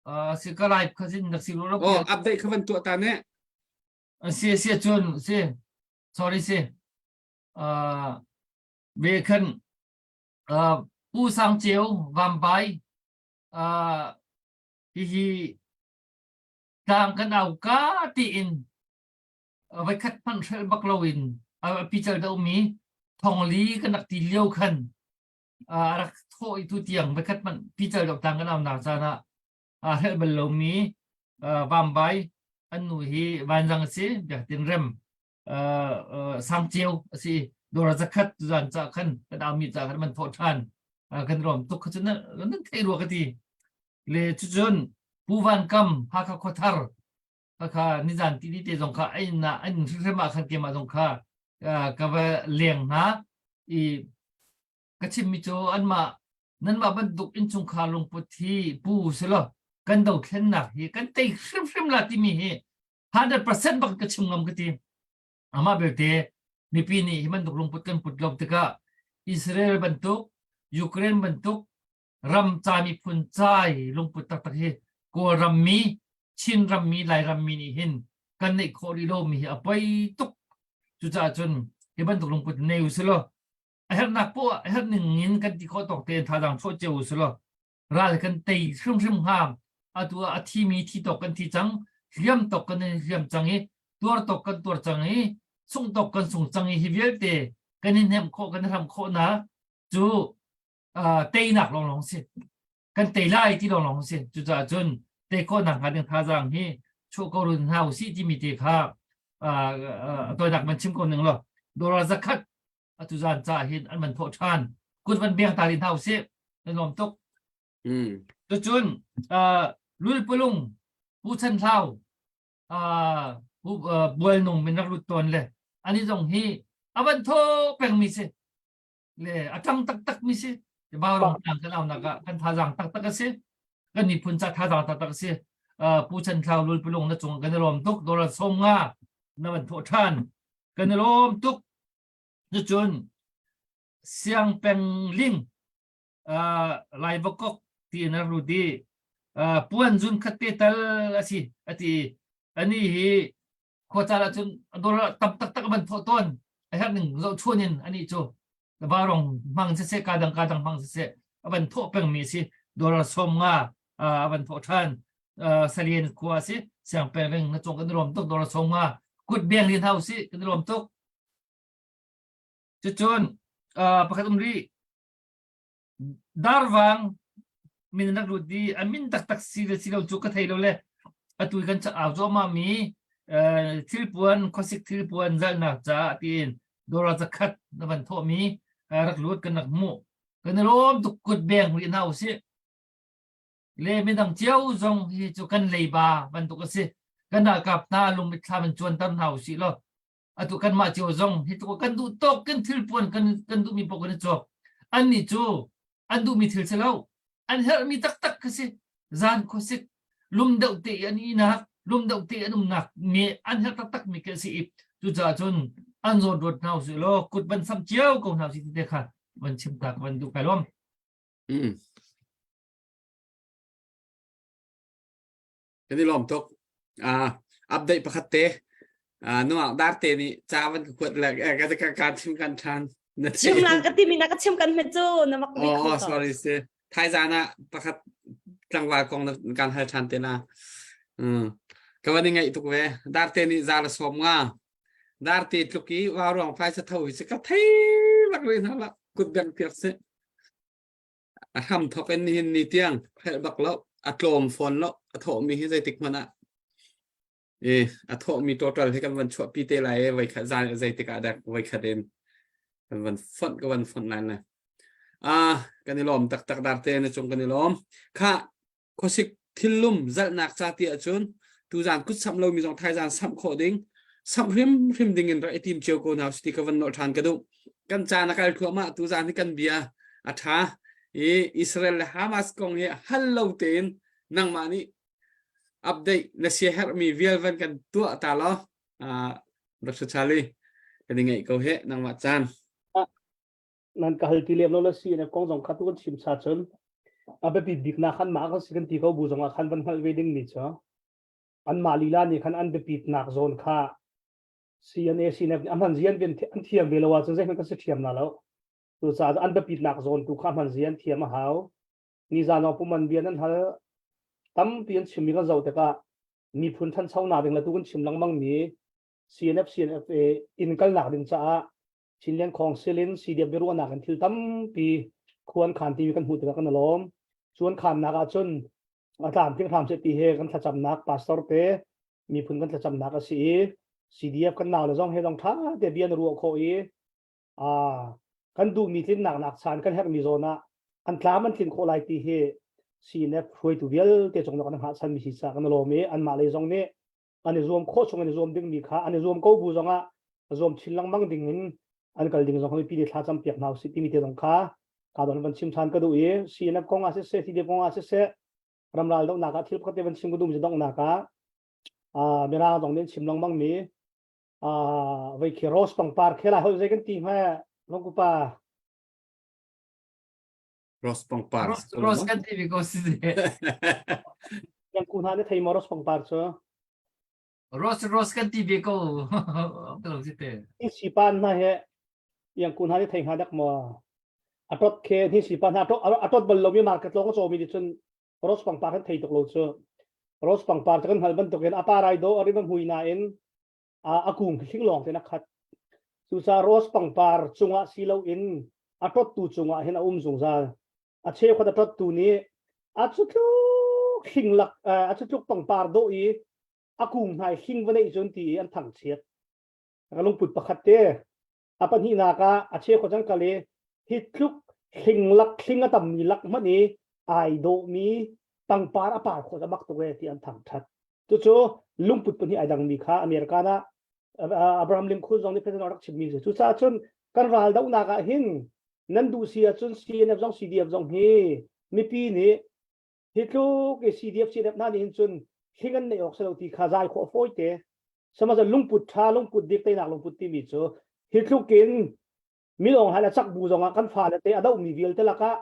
Speaker 2: uh si ka live kha sin nak si lo
Speaker 4: oh update kha van tuah ta ne
Speaker 2: Si si cun si sorry si uh, ve khan uh, Pu Sang Ceu Vambai uh, hihi tlang kan au ka tiin voikhat hmanh hrelh bak loin a pical da ummi thongli kan rak ti lio khan a rak thawh i tu tiang voikhat hmanh pical dok tlang kan au nak caan ah aa hrelh bal lomi Vambai an nu hi vanzang a si Biaktin Rem Sangceu a si dora zakhat zan ca khan kan aumi ca khan man thawh ṭhan kan rom tuk kha cun nan thei rua ka ti le cucun Pu Van Kam Hakha Khuathar kha nizan ti te zong kha ai na an hrimhrim ah khan keimah zong kha ka va leng hna i ka chimmi cu anmah nanmah bantuk innchungkhar lungput hi pu selaw kan dothlennak hi kan tei hrimhrim la timi hi 100% bak ka chim ngam ka ti amah belte mipi nih hi bantuk lungput kan put lo tikah Israel bantuk Ukraine bantuk ram ca miphun cai lungput taktak hi Kawlram mi Chin ram mi Lairam mi nih hin kan neih khawh rih lomi hi a poi tuk cucaah cun hi bantuk lungput nei u selaw a herhnak poah a herh ning in kan ti khawh tawk tein thazaang chuah cio u sulaw ral kan tei hrimhrim hnga atu ah a thimi thi tawk kan thi cang. Hliam tok kan i hliam cang i tuar tok kan tuar cang i sung tok kan sung cang i hi vialte kan i hnemh khawh kan i hram khawhnak cu teinak lawnglawng si. Kan tei lai ti lawnglawng si. Cucaah cun tei khawhnak hnga ding thazaang hi chuah ko run hna usih timi te kha a tawinak man chim ko ning law dollar zakhat atu zan ca hin an man thawh ṭhan. Kut van beng ta rih hna usih. Nan lawm tuk.
Speaker 4: Mm.
Speaker 2: Tucun lulpulung Pu Chan Thlau Pu Bualnung min rak lut tawn le ani zong hi a van tho pengmi si le a ṭang taktak mi si Vaurong tlang kan aunak ah kan thazaang taktak a si kan miphun ca thazaang taktak a si Pu Chan Thlau lulpulung na cung kan i lawm tuk dollar som nga na van thawh ṭhan kan i lawm tuk cucun Siang Peng Ling Lai Vakok ti in a lut i puan zun khat te tal a si a ti ani hi khua caan ahcun dollar tam taktak a van thawh tawn a herh ning zohchuan in ani cu varong hmang siseh ka dang ka dang hmang siseh a van thawh pengmi si dollar som nga a van thawh ṭhan salian khua si siang peng ring na cung kan rom tuk dollar som nga kut beng lin hau si kan rom tuk cucun pakhat um rih Darvang min an rak lut i a min taktak si le si lo cu ka thei lo le atu kan au cuahmah mi thilpuan khuasik thilpuan zalnak caah tiin dollar zakhat na van thawhmi rak lut kan rak hmuh. Kan i lawm tuk kut beng rih hna usih. Le midang cio zong hi cu kan leiba bantuk a si. Kan ralkap hna lungmit thlam in cuanter hna usih law atu kanmah cio zong hi tluk kan duh tawk kan thilpuan kan kan duhmi paoh kan i cawk annih cu an duhmi thil si lo an herhmi taktak kha si zan khuasik lum deuh te i an ihnak lum deuh te an umnak mi an herh taktak mi khi a si i cucaah cun an zawn ruat hna usih law kut van sam cio ko hna usih ti te kha van chim ta ka van duh kai lawm
Speaker 4: Mm. Kan i lawm tuk. Uh, update pakhat te. Uh, nungak dar te nih ca van ka kuat le eh, ka ka ka chim kan than. Na
Speaker 1: Chim na ka ti mi na ka chim kan hmet cu na mak
Speaker 4: Oh, oh sorry si. Thaizan ah pakhat tlangval kong na kan hal than te na. Um, ka van i ngaih tuk ve. Dar te nih za la som nga. Dar te tluk i wa ruang phai sa tho hi si ka thei bak rih hna la kut beng piak si. A hram thawk in nihin ni tiang hrelh bak lo, a tlawm fawn lo, a thawhmi hi zeitik hmanh ah e a thawhmi total hi kan van chuahpi te lai e voikhat zan zeitik ah dek voikhat in kan van fonh ka van fonh lai le ah kan i lawm taktak darte na cung kan i lawm kha khuasik thillum zalhnak ca ti ahcun tuzan kut samh lomi zong thaizan samh khawh ding samh hrimhrim ding in rak i tim cio ko hna usih ti ka van nolh ṭhan ka duh kan caan a kal thluahmah tuzan hi kan bia a ṭha i Israel le Hamas kong hi hal lo tein nangmah nih update na sia herhmi vial van kan tuah ta law Dr. Charlie kan i ngaih ko he nangmah caan
Speaker 5: Nan ka hal ti lem lo le si ne kong zong kha tu kan chim cha cun a biapi bik na khan mah kan si kan ti ko bu zong ah khan van hngalh ve ding mi cu an mah lila nih khan an biapit nak zawn kha CNA CNF nih a hman zian an thiam ve lo ahcun zeihmanh kan si thiam na lo cucaah an biapit nak zawn tu kha hman zian thiam a hau nizan ah puman bia nan hal tampi an chimmi kan zoh tikah miphun thanchonak ding le tu kan chim lengmang mi CNF CNFA in kalnak ding caah Chinland Council in CDF biaruahnak in thil tampi khuan khan ti kan hmuh tikah kan lawm. Cuan khannak ahcun a tlamtling hram seh ti he kan thlacamnak pastor te miphun kan thlacamnak a si i CDF kan nau le zong he zong tha te bia na ruah khawh i a kan duhmi tlinnak nak chan kan herhmi zawn ah an tlam an tlin khawh lai ti hi CNF hruaitu vialte cung kan hngahchan mi si ca kan lawm i anmah lei zong nih an i zuam khawh chung an i zuam dingmi kha an i zuam ko bu zongah zuam chin lengmang ding in an kal ding zong mipi nih thla cam piak hna usih timi te zong kha ka don van chim than ka duh i CNF kong ah siseh CDF kong ah siseh ramral dohnak ah thil pakhat te van chim ka duh mi donghnak ah ah mirang zong nih chim lengmang mi ah voi khi rose pangpar khela hoi zei kan ti hme longkupa
Speaker 4: Rose pangpar.
Speaker 2: Rose, rose kan ti ko si.
Speaker 5: Yang ku hna ne thei mo rose pangpar cu.
Speaker 2: Rose rose kan ti ve ko. Ka lo si te.
Speaker 5: Hi sipan hna he yang ku hna ne thei hnga dak mo. Atot khe hi sipan hna atot atot bal lo mi market long cho mi ni cun rose pangpar kan thei tuk lo cu. Rose pangpar cu kan hngal bantukin a par ai dawh a rim a hmui nain a kung khi hling lawng tein a khat. Cucaah rose pangpar cungah si loin a ṭottu cungah hin a um zungzal. A cheukhat a ṭottu nih a cutluk hling lak a cutluk pangpar dawh i a kung hna i hling va neih cun ti i an thangchiat. Ka lungput pakhat te a pahnihnak ah a cheukhat an kal i hi tluk hling lak hling a tammi lak hmanh i ai dawhmi pangpar a par khawh a mak tuk e ti an thangṭhat. Cucu lungput pahnih ai dangmi kha American ah Abraham Lincoln zong nih president rak chimmi si. Cucaah cun kan ral dohnak ah hin nan duh si ahcun CNF zong CDF zong hi mipi nih hi tluk i CDF CNF hna nih hin cun hling an neih awk si lo ti kha zai khawh a fawi te. Sihmanhsehlaw lungput ṭha lungput dik teinak lungput timi cu hi tluk in minung hai le cak bu zongah kan fale te a dohmi vialte lakah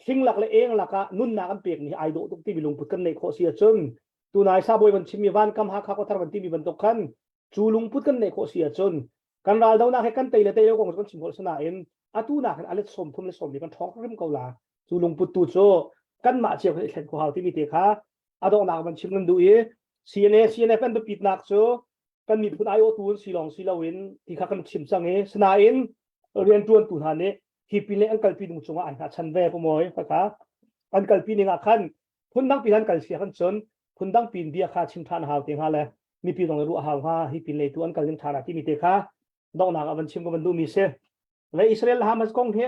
Speaker 5: hling lak le eng lakah nunnak an pekmi hi ai dawh tuk timi lungput kan neih khawh si ahcun tunai sabawi van chimmi vankam Hakha khuathar van timi bantuk khan cu lungput kan neih khawh si ahcun kan ral donak he kan tei le tei lo kong cu kan chim khawh sinain atu nak hin alet sawm thum le sawm li kan ṭhawng hrim ko la cu lungput tu cu kanmah cio kan i thlen khawh hau timi te kha a donghnak van chim kan duh i CNA CNF kan biapitnak cu kan miphun aiawhtu an si lawng si loin ti kha kan chim cang i sinain rianṭuantu hna nih hi pin le an kalpi ning cungah ai hngahchan ve pumawi kha an kalpi ning ah khan phundang pin an kal sia kan cun phundang pin bia kha chim ṭhan hau te hnga le mipi zong ruah hau hnga hi pin lei tu an kal ning ṭhan timi te kha donghnak ah van chim ka van duhmi si le Israel Hamas kong hi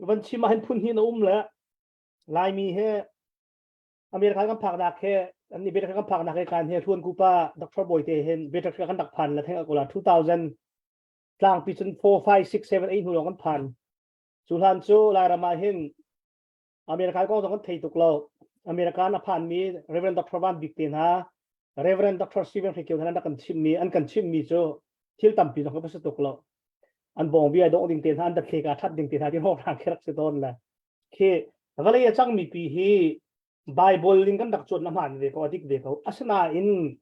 Speaker 5: van chim ah hin phun hnih na um le Laimi he America kan phaknak he an nih America kan phaknak he kan he Hluan Kupa Dr. Bawite hin America kan rak phan la theng akola 2000 tlangpi cun 4 5 6 7 8 hnu lawng kan phan cu hlan cu Lairam ah hin America kong zong kan thei tuk lo America a phanmi Reverend Dr. Van Bik te hna Reverend Dr. Stephen Hrekio hna an rak kan chimmi an kan chimmi cu thil tampi zong ka si tuk lo an bong bia dong ding te hna an dathle ka that ding te hna ti hong rang khi rak si tawn le Khi vawlei a cangmi pi hi Bible in kan rak cuan na hmaan ve ko a dik ve ko. Asinain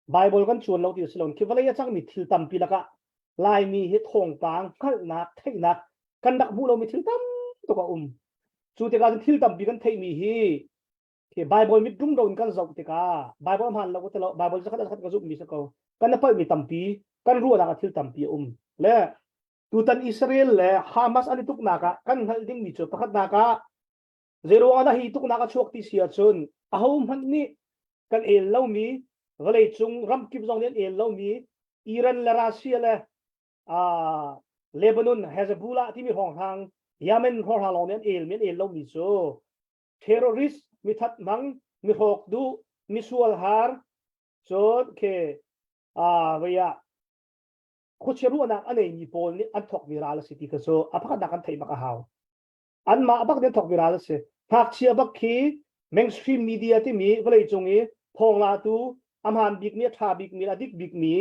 Speaker 5: Bible kan cuan lo ti a si lo. Khi vawlei a cangmi thil tampi lakah Laimi hi thawngpang hngalhnak theihnak kan rak hmuh lomi thil tam tuk a um. Cu tikah cun thil tampi kan theihmi hi khi Bible mit rumro in kan zoh tikah Bible hmaan lo ka ti lo Bible zakhat zakhat ka zumhmi si ko. Kan i palhmi tampi kan ruahnak ah thil tampi a um. Le Tutan Israel le Hamas an i tuknak ah kan hngalh dingmi cu pakhatnak ah zeiruang ah hi tuknak a chuak ti si ahcun ahohmanh nih kan el lomi vawleicung ramkip zong nih an el lomi Iran le Russia le uh, Lebanon Hezbollah timi hrawnghrang Yemen hrawnghrang lawng nih an el mi an el lomi cu terrorist mithat hmang mihrawk duh misual har cun ke uh, vei ah khuachia ruahnak a neimi pawl nih an thawkmi ral a si ti kha cu a pakhatnak an theih bak a hau. Anmah bak nih an thawkmi ral a si. Ngakchia bak khi mainstream media timi vawleicung i thawnglatu a hmaan bikmi a ṭha bikmi a dik bikmi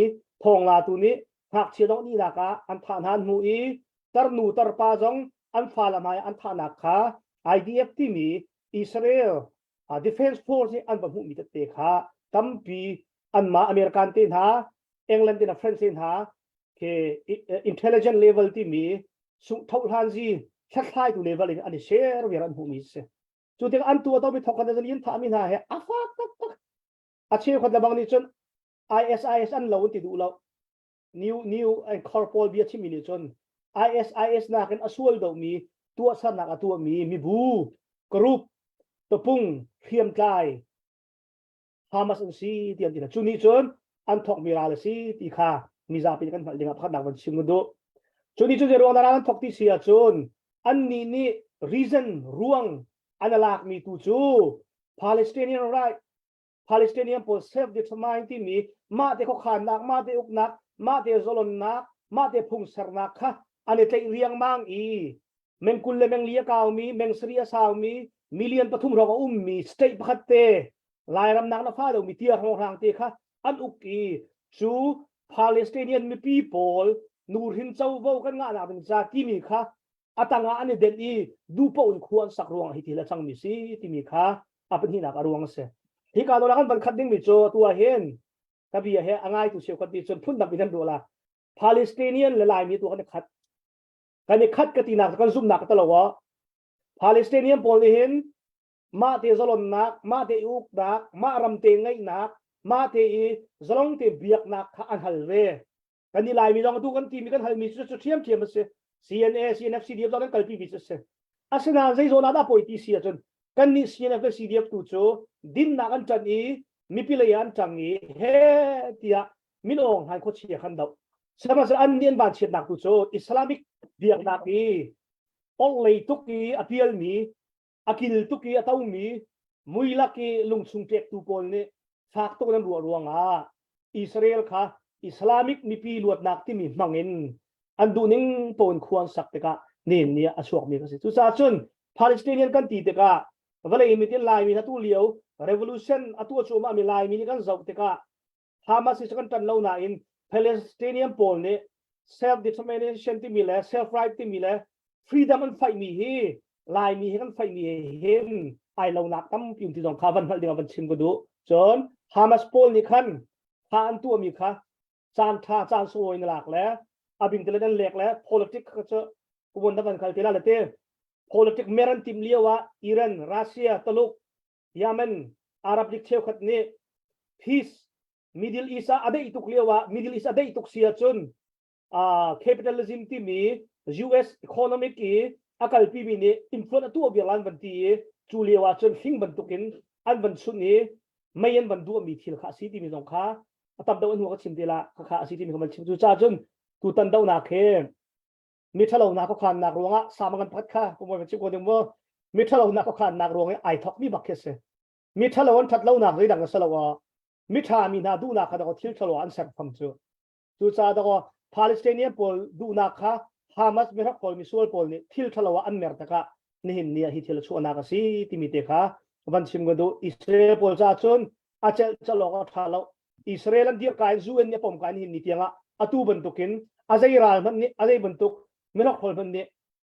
Speaker 5: thawnglatu nih ngakchia dong nihnak ah an thah hna an hmuh i tarnu tarpa zong an fale hmai an thahnak kha IDF timi Israel Defense Force nih an va hmuhmi tette kha tampi anmah American te hna England te hna France te hna ke intelligent level timi thohhlanzi hlathlaitu level in an i share viar an hmuhmi si cu tikah an tu to mi thok kan in thah mi hna he a fak taktak a cheukhat lebang nih cun ISIS an lo an ti duh lo new new and corporal bia chimmi nih cun ISIS nakin a sual domi tuahsernak a tuahmi mibu group tapung hriamtlai Hamas an si ti an ti cu nih cun an thawkmi ral a si ti kha mizapi kan hngalh dingah pakhatnak van chim duh cu nih cun zeiruang dah ral an thawk ti si ahcun annih nih reason ruang an lakmi tu cu Palestinian right Palestinian pawl self determine timi mah te khuakhannak mah te uknak mah te zalonnak mah te phung sernak kha an i tlaih riangmang i meng kul le meng li a kaumi meng sari a saumi million pathum hrawng a ummi state pakhat te Lairam nak na fa lomi tia hrawnghrang te kha an uk i cu Palestinian mipi pawl nuhrin covo kan ngahnak ding ca timi kha a tangah an i denh i duhpoh in khua an sak ruangah hi thil a cangmi si timi kha a pahnihnak a ruang a si. Hika nawl ah kan van khat dingmi cu atu ah hin ka bia he a ngaitu cheukhat nih cun phundang in an ruah la. Palestinian le Laimi tu kan i khat. Kan i khat ka tinak kan zumhnak ka talo ah Palestinian pawl nih hin. mah te zalonnak, mah te i uknak, mah ram te ngeihnak, mah te i zalong te biaknak kha an hal ve. Kan i Laimi zong atu kan timi kan halmi cu cu ṭhiamṭhiam a si. CNA, CNF, CDF zong kan kalpi mi cu a si. Asinain zei zawn ah dah poi ti si ahcun kannih CNF le CDF tu cu dinnak an ṭan i mipi lei ah an ṭang i he tiah min awng hlan khuachia khan doh. Sihmanhsehlaw an nih an vanchiatnak tu cu Islamic biaknak i orhlei tuk i a pialmi, a kil tuk i a tomi, muilak i lungchung pektu pawl nih fak tuk in an ruah ruangah Israel kha Islamic mipi luatnak timi hmang in an duhning pawn khua an sak tikah nen ni ah a chuakmi kan si. Cucaah cun Palestinian kan ti tikah vawlei mit in Laimi atu lio revolution atu a cuahmah mi Laimi nih kan zoh tikah Hamas hi cu kan ṭan lo nain Palestinian pawl nih self determination timi le self right timi le freedom an fight mi hi Laimi hi kan fight mi hin ai lonak tampi um ti zong kha van hngalh ding ah van chim ka duh. Cun Hamas pawl nih khan kha an tuahmi kha caan ṭha caan sunglawi na lak le a bing te le lek le politic kha cu kumon na van khal te la le te politic mer an tim lio ah Iran, Russia, Taluk Yemen, Arab League cheukhat nih peace Middle East ah a deih tuk lio ah Middle East a deih tuk si ahcun uh, capitalism timi US economic i a kalpimi nih influence a tuah viar lan van ti i cu lio ah cun hling bantukin an van chunh i mei an van duahmi thil kha a si timi zong kha a tam deuh an hnu ka chim te la kha kha a si timi kha van chim cu caah cun tutan dohnak he mi ṭhalonak khuakhannak ruangah sama ngan pakhat kha ka mawi chim ko ding mu mi ṭhalonak khuakhannak ruang i ai thok mi bak khi a si mi ṭhalo an ṭhat lonak zeidang a si lo mi ṭha mi hna duhnak kha dakaw thil ṭhalo an ser fam cu cucaah dakaw Palestinian pawl duhnak kha Hamas mihrok pawl misual pawl nih thil ṭhalo ah an mer takah nihin ni ah hi thil a chuahnak a si timi te kha van chim ka duh Israel pawl caah cun a celh calawk a ṭha lo Israel an dirka in UN nih a pom ka in ni tiangah atu bantukin a zei ral hmanh nih a zei bantuk mirok pawl hmanh nih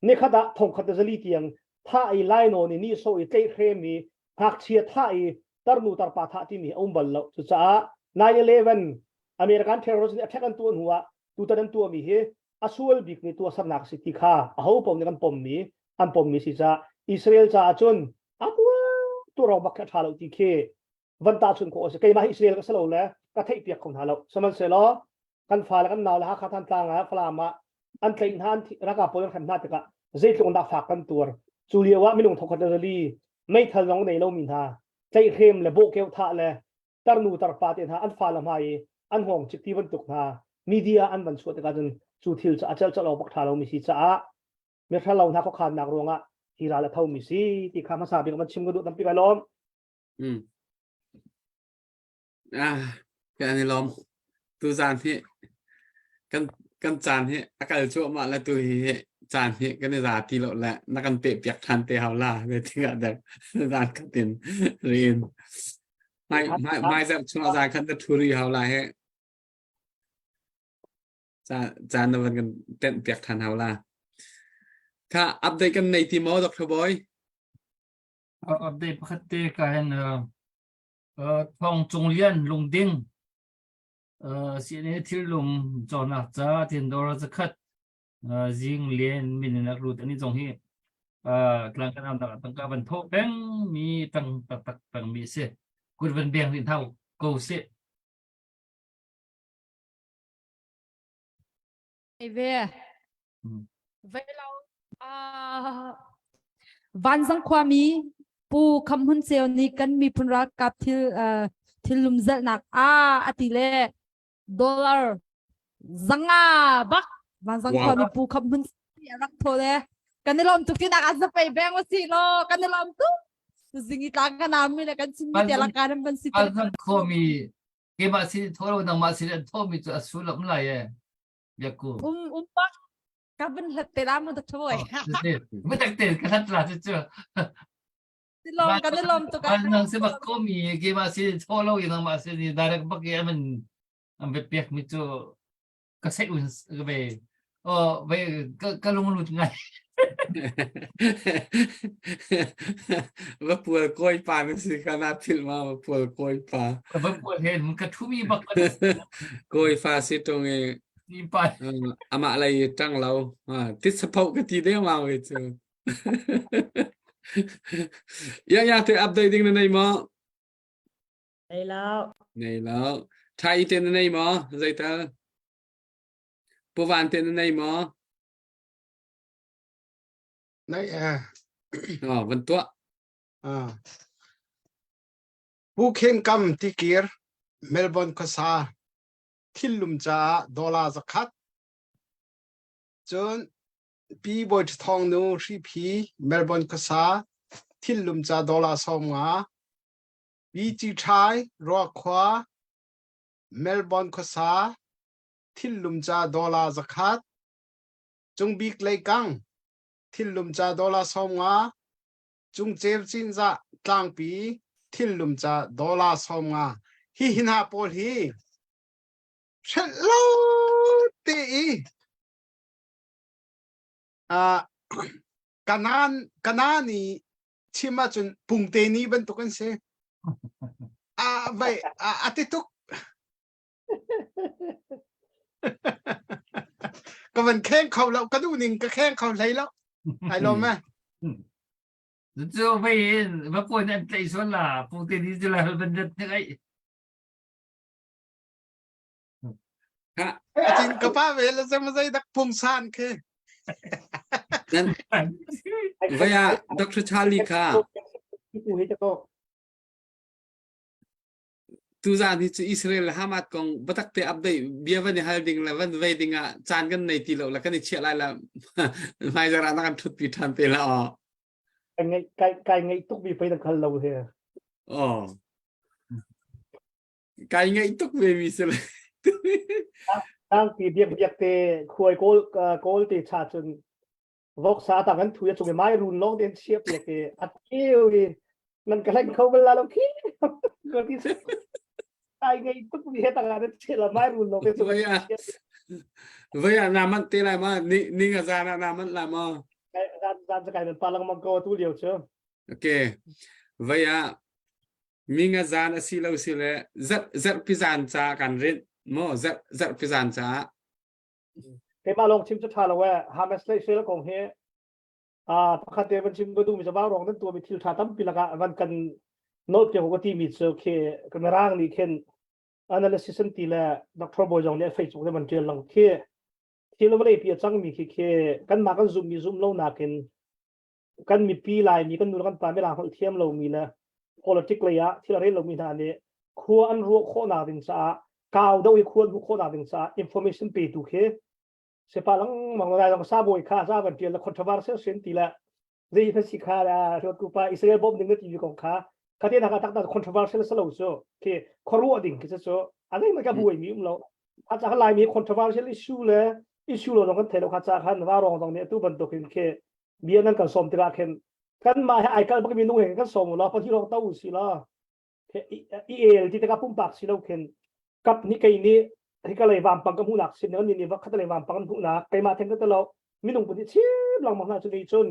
Speaker 5: nikhat ah thongkhat le zali tiang thah i lainawn i nihsawh i tlaihhrem i ngakchia thah i tarnu tarpa thah timi a um bal lo cucaah 9/11 American terrorist nih attack an tuah hnu ah tutan an tuahmi hi a sual bik mi tuahsernak a si ti kha aho paoh nih kan pommi an pommi si caah Israel caah cun a tuah rawng bak khi a ṭha lo ti khi van tahchunh khawh a si keimah hi Israel ka si lo le ka theihpiak kho hna lo sihmanhsehlaw kan fale kan nau le Hakha Thantlang ah Falam ah an tlaih hna an ralkap pawl an hrem hna tikah zeitluk dah fak kan tuar cu lio ah minung thokhat le zali meithal zong nei lomi hna tlaihhrem le bawhkeu thah le tarnu tarpa te hna an fale hmai i an hngawng cik ti bantuk hna media an van chuah tikah cun cu thil cu a celh celh awk bak ṭha lomi si caah mihralo hna khuakhannak ruangah hi ral a thomi si ti kha hmasa bik van chim ka duh tampi kai lawm
Speaker 4: Mm. Ah, kan i lawm. Tuzaan hi kan kan caan hi a kal cuahmah le tu hi hi caan hi kan i za ti lo le na kan peh piak ṭhan te hau la ve tikah dek zan khat in riin hmai hmai hmai zarh chung ah zan khat na ṭhu rih hau la he caan caan na van kan tenh piak ṭhan hau la kha update kan nei ti maw Dr. Boy
Speaker 2: Update pakhat te ka hen Thawng Cung Lian Lungding CNA thillum cawnak ca tin dawr zakhat zing len min in lut ani zong hi tlang kan am dak tangka van tho peng mi tang tak tak peng mi si kut van beng rin thau ko si
Speaker 7: Ve. Velo uh, Vanzang khuami Pu Kham Hun Ceu nih kan miphun ralkap thil uh, thil lumzalhnak a ati le dollar zanga bak Vanzang
Speaker 4: Wow.
Speaker 7: khuami Pu Kham Hun a rak tho le kan i lawm tuk tinak a zapei beng wa si lo kan i lawm tuk zingi tlang kan ami le kan chimmi te laka nan van si te
Speaker 2: Vanzang khuami keimah sin tho lo nangmah sin an thomi cu a sullam lai e biakku
Speaker 7: um um bak ka van hlat te la mu da thoi
Speaker 2: Biatak te ka hlat la cu cu.
Speaker 7: Lom kan i lom tuk
Speaker 2: An nang si bak ko mi keimah sin tho lo i nangmah sin i direct bak i an an ve pek mi cu ka sei un ka ve oh ve ka ka lung lut ngai
Speaker 4: Va pual kawi pa na si kha na philh ma va pual kawi pa.
Speaker 2: Va pual he ka thumi bak
Speaker 4: Kawi fa si tung i
Speaker 2: ni pa
Speaker 4: amah lei ṭang lo. Tit sapho ka ti deng ma ve cu. Ya ya te update ding na nei maw?
Speaker 8: Nei lo.
Speaker 4: Nei lo. Thai te na nei maw? Zeital? Puvan te na nei maw?
Speaker 3: Nei eh.
Speaker 4: Oh, van tuah.
Speaker 3: Ah. Pu Khen Kam tikir Melbourne khuasa thillum caah dollar zakhat cun Pi Bawi Thawng nu Hriphi Melbourne khuasa thillum ca dollar 50 Pi Ci Ṭhai Ruakhua Melbourne khuasa thillum ca dollar 100 Cungbik Leikang thillum ca dollar 50 Cungceu Cinzah Tlangpi thillum ca dollar 50 Hi hna pawl hi hrelh lo te i Kanan Kanan i chim ahcun pungte ni bantuk an si. A vai a ti tuk. Ka van kheng kho lo, ka duh ning ka kheng kho hlei lo. Ai lawm eh.
Speaker 2: Cu vei in va puan an tlaih sual la pungte ni cu la van rat nek ai.
Speaker 3: Acin ka pa ve la zem zei dak pungsan khi.
Speaker 4: Nan vaya Dr. Charlie kha tuzan hi cu Israel le Hamas kong batak te update bia van i hal ding le van vei ding ah caan kan nei ti lo la kan i chiah lai la hmaizar ah na kan thut pi than te la aw
Speaker 5: kai ngai kai kai ngai tuk mi pei na khal lo he
Speaker 4: oh Kai ngaih tuk ve mi si le.
Speaker 5: Tangpi biak biak te khuai kawl kawl te cha cun voksa tang an thui a chung i mai run long den chia piak te a keu i nan ka hleng kho bal la lo khi ko ti se ai ngai tuk mi he tang an che la mai run long te chung
Speaker 4: Vaya vaya na man te lai ma ni ni nga za na na man la ma.
Speaker 5: Zan zan kai nan palang mang ko tu liu chu.
Speaker 4: Okay. Vaya Minga zan a si lo si le zarh zarhpi zan ca kan rinh maw zarh zarhpi zan caah.
Speaker 5: Keimah lawng chim cu ṭha lo ee. Hamas le Israel kong hi ah pakhat te van chim ka duhmi cu vaurawng nan tuahmi thil ṭha tampi lakah van kan note piak ka timi cu khi Mirang nih khin analysis an ti le Dr. Bawi zong nih a Facebook le van ṭial lang khi thil vawlei pi a cangmi khi khi kanmah kan zumhmi zumh lo nakin kan mipi Laimi kan nu le kan pa mirang holh thiam lomi le politic lei ah thil a rel lomi hna nih khua an ruah khawhnak ding caah kau deuh i khua an hmuh khawhnak ding caah information petu khi sepa lengmang lai dong sa bawi kha sa van tial le controversial sin ti le zei na si kha la hruat ku pa Israel bom ding na ti kong kha kha te na ka tak tak controversial sa lo su khi khuaruah ding khi cu a zei ma ka buai mi um lo kha cha lai mi controversial issue le issue lo dong kan thei lo kha cha khan wa rong dong nih atu bantukin khi bia nan kan sawm tikah khin kanmah he ai kal bak mi nung he kan sawm law pahnih lawng to si law i el ti tikah pumpak si lo khin kap ni kei nih hika lei vampang ka hmuhnak sin ni ni khat lei vampang kan hmuhnak keimah theng ka lo minung pun chim langmang hna cu ni cun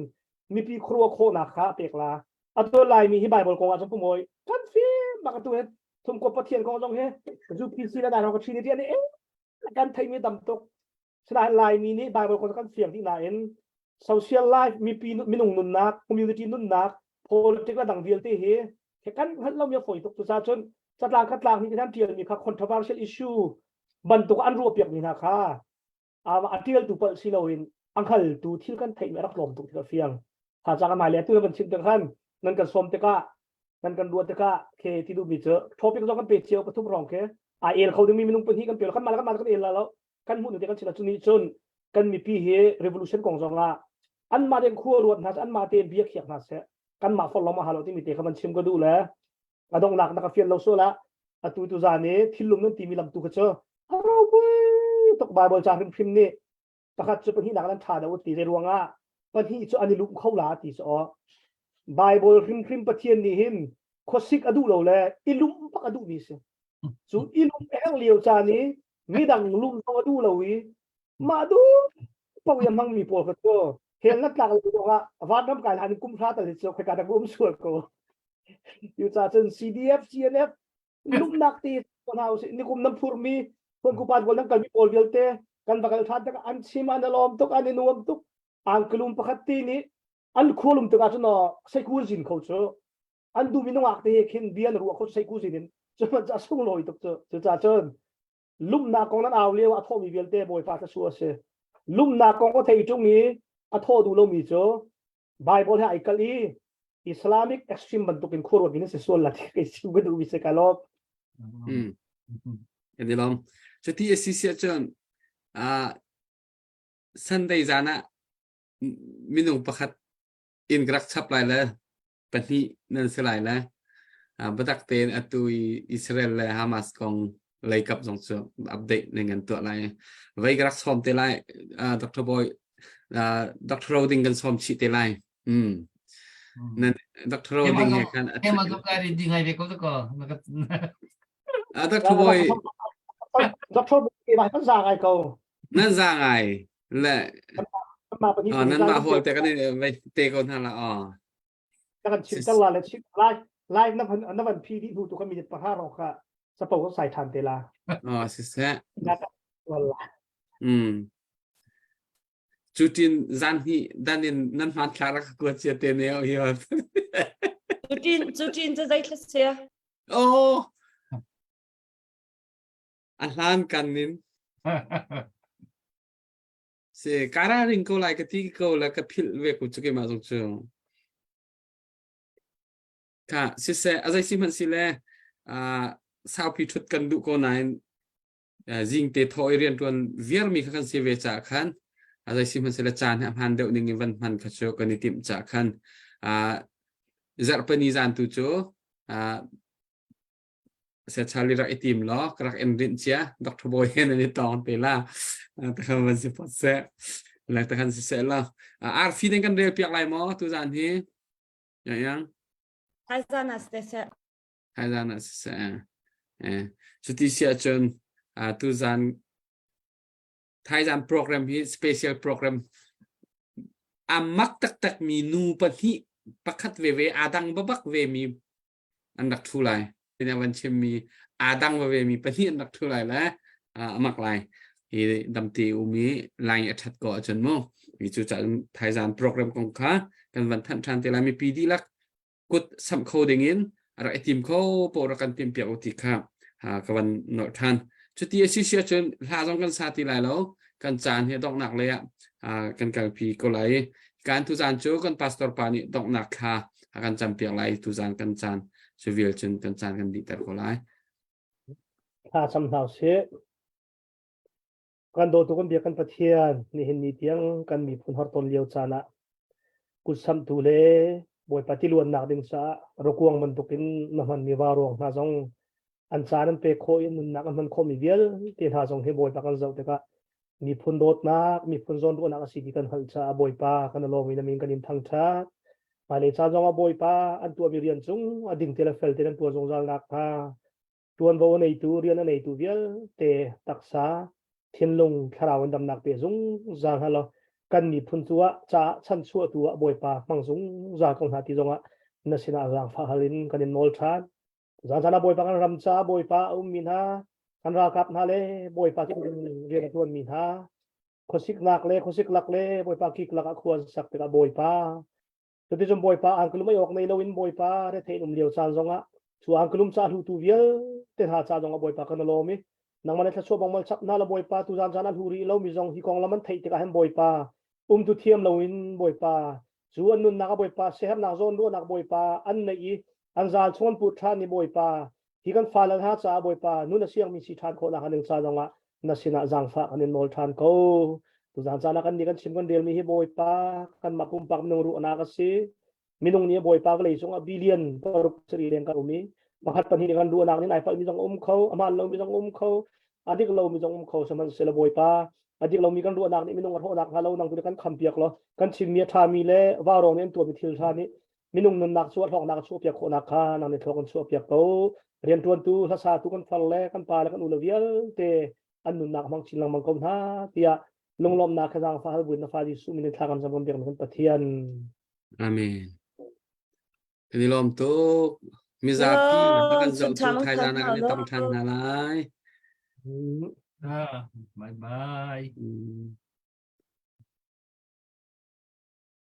Speaker 5: mipi khuaruah khawhnak kha pek la atu laimi hi bible kong ah cun pumoi kan fim bak atu he thumko pathian kong zong he UPC la dai ka trinity ani kan theimi tam tuk Sinain Laimi nih Bible kong kan fiang dih nain social life mipi minung nunnak community nunnak politics le dang vialte hi he kan hngalh lomi a fawi tuk cucaah cun catlang khatlang nih kan tialmi kha controversial issue bantuk an ruahpiak mi hna kha a tialtu palh si loin a hngaltu thil kan theihmi a rak tlawm tuk ti ka fiang kha ca kan le atu kan chim tik khan nan kan sawm tikah nan kan ruah tikah khe ti duhmi cu topic zong kan pe cio pathum rong ke a el kho dingmi minung pahnih kan pe lo kan mah kan mah kan el la lo kan hmuh ning te kan chim cu nih cun kan mipi hi revolution kong zong ah anmah tein khua ruat hna seh anmah tein bia khiak hna seh kanmah forlom a ha lo timi te kha van chim ka duh le a donghnak na ka fian lo sual ah atu tu zan i thillum nan timi lam tu kha cu a ropui tuk Bible ca hrimhrim nih pakhat cu pahnihnak nan ṭha deuh ti zei ruangah pahnih cu an i lum kho la ti cu aw Bible hrimhrim Pathian nih hin khuasik a duh lo le i lum bak a duhmi si cu i lum eng lio caan i midang lum zong a duh lo i mah duh paoh i a hmangmi pawl kha cu hell na tlak lo ruangah vanram kai hlan in kum hra tal hi cu khoika dah um sual ko cu ca cun CDF CNF lumnak ti hna usih nikum nan phurmi phun kupan pawl nan kalmi pawl vialte kan va kal ṭhan tikah an chim an alawm tuk an i nuam tuk angklum pakhat ti nih. An khualum tikah cun seikul zin kho cu an duhmi nungak te he khin bia na ruah kho seikul zin in cu hmanh cu a sunglawi tuk cu. Cucaah cun lumnak kong nan au lio a thawhmi vialte Bawipa thluachuah a si. Lumnak kong a thei ṭung i a thawh duh lomi cu Bible he ai kalh i Islamic extreme bantukin khuaruat in si sual la ti kai chim ka duhmi si ka lawm.
Speaker 4: Mm. Kan i lawm. Cuti a si siah cun uh, Sunday zan ah minung pakhat inn ka rak chap lai le pahnih nan si lai le biatak tein atu i Israel le Hamas kong leikap zong cu update ning an tuah lai. Vei ka rak sawm te lai Dr. Boy Dr. Roding kan sawm chih te lai. Mm. Nan Dr. Roding he khan
Speaker 2: Ema zo ka ri ding ai ve ko ko.
Speaker 4: Dr. Boy
Speaker 5: Dr. Boy ba kan za ngai ko.
Speaker 4: Nan za ngai. Le nan mah hawl te kan vai te ko hna la aw.
Speaker 5: Kan chim ter la le chim lai live na van na van phi dih hnu tu kan minute pahra ro kha sapo ko sai than te la.
Speaker 4: Aw siseh. Mm. Cutin zan hi dan in nan hman thla rak kuat cia te ne hi.
Speaker 8: Cutin cutin cu zei thla sia?
Speaker 4: Oh. A hlan kan in. Si kara ring ko lai ka ti ko la ka philh ve ko chu keimah zong cu. Ka siseh a zei si hmanh si le uh, saupi thut kan duh ko nain zing te thaw i riantuan viarmi kha kan si ve caah khan a zei si hmanh sile caan hi a hmaan deuh ning in van hman kha cu kan i timh caah khan uh, zarhpini zan tu cu uh, Charlie rak i tim law ka rak in rinh cia Dr. Boy he nan i tawng te la takhan van si pot seh le takhan si seh la arfi den kan rel piak lai maw tu zan hi yang yang
Speaker 8: Hai zan ah si seh
Speaker 4: Hai zan ah si seh eh cuti si ahcun tu zan thaizan program hi special program a mak taktak mi nu pahnih pakhat veve aa dang babak ve mi an rak ṭhu lai. Tina van chimmi aa dang veve mi pahnih an rak ṭhu lai le a mak lai. Hi damte um i line a ṭhat ko ahcun mu. Mi cu caan thaizan program kong kha kan van thanh ṭhan te lai. Mipi dihlak kut samh kho ding in rak i tim kho po rak kan tim piak u ti kha ka van nolh ṭhan. Cuti a si si ahcun hla zong kan sa ti lai lo. Kan caan hi donghnak lei ah kan kalpi ko lai. Kan tuzaan cu kan pastor pa nih donghnak thla a kan campiak lai tuzaan kan caan civil cun kan caan kan dihter ko lai.
Speaker 5: Thla cam hna usih. Kan dawtu kan biak kan Pathian nihin ni tiang kan miphun harton lio caan ah kutsamhtu le Bawipa tiluannak ding caah rukuang bantukin na hmanmi vauruang hna zong an caan an pek khawh i nunnak an hman khawhmi vialte hna zong hi Bawipa kan zoh tikah miphun dawtnak, miphun zawnruahnak a si ti kan hngalh caah Bawipa kan lawm i na min kan in thangṭhat. Hmailei caan zong ah Bawipa an tuahmi rian cung a ding te le fel tein an tuah zungzal nakhnga ṭuanvo a neitu, rian a neitu vialte taksa, thinlung, thlarau in damnak pe zungzal hna law kan miphun tu ah caah chanchuahtu ah Bawipa hmang zungzal ko hna ti zongah na sinah zaangfah hal in kan in nawl ṭhan. Zan ah Bawipa kan ram caah Bawipa a ummi hna, kan ralkap hna le Bawipa rian a ṭuanmi hna, khuasiknak le khuasik lak le Bawipa kik lakah khua an sak tikah Bawipa Cuticun Bawipa angklum ei awk nei loin Bawipa retheih um lio caan zongah cu angklum ca hlutu vialte hna ca zongah Bawipa kan lawm i nangmah le thluachuah bang mal chap hna la Bawipa tu zan caan ah hlu rih lomi zong hi konglam an theih tikah hin Bawipa umtu thiam loin Bawipa cu an nunnak a Bawipa siaherhnak zawn ruahnak Bawipa an neih i an zal chung an put ṭhan i Bawipa hi kan fale hna caah Bawipa nun a siangmi si ṭhan khawhnak ding ca zongah na sinah zaangfah kan in nawl ṭhan ko. Tuzaan caan ah kan nih kan chim kan relmi hi Bawipa kanmah pumpak minung ruahnak a si. Minung nih Bawipa vawlei cungah billion paruk sarih leng kan um i pakhat pahnih kan ruahnak nih ai palhmi zong um kho, a hmaan lomi zong um kho, a dik lomi zong um kho sihmanhsehlaw Bawipa a dik lomi kan ruahnak nih minung a hrawhnak hnga lo nang tu kan khampiak law kan chimmi a ṭhami le vaurawng nih an tuahmi thil ṭha nih minung nunnak cu a hlawknak a chuahpiak khawhnak kha nang nih thluak kan chuahpiak ko rianṭuantu hlasatu kan far le kan pa le kan u le vialte an nunnak hmang chin lengmang ko hna tiah lunglawmhnak kha zaangfah hal buin na fa Jesuh min in thla kan cam kan biak kan Pathian
Speaker 4: Amen Kan i lawm tuk mizapi kan zohtu thaizan ah kan i tong ṭhan hna lai
Speaker 2: Ah, bye bye.
Speaker 4: Mm.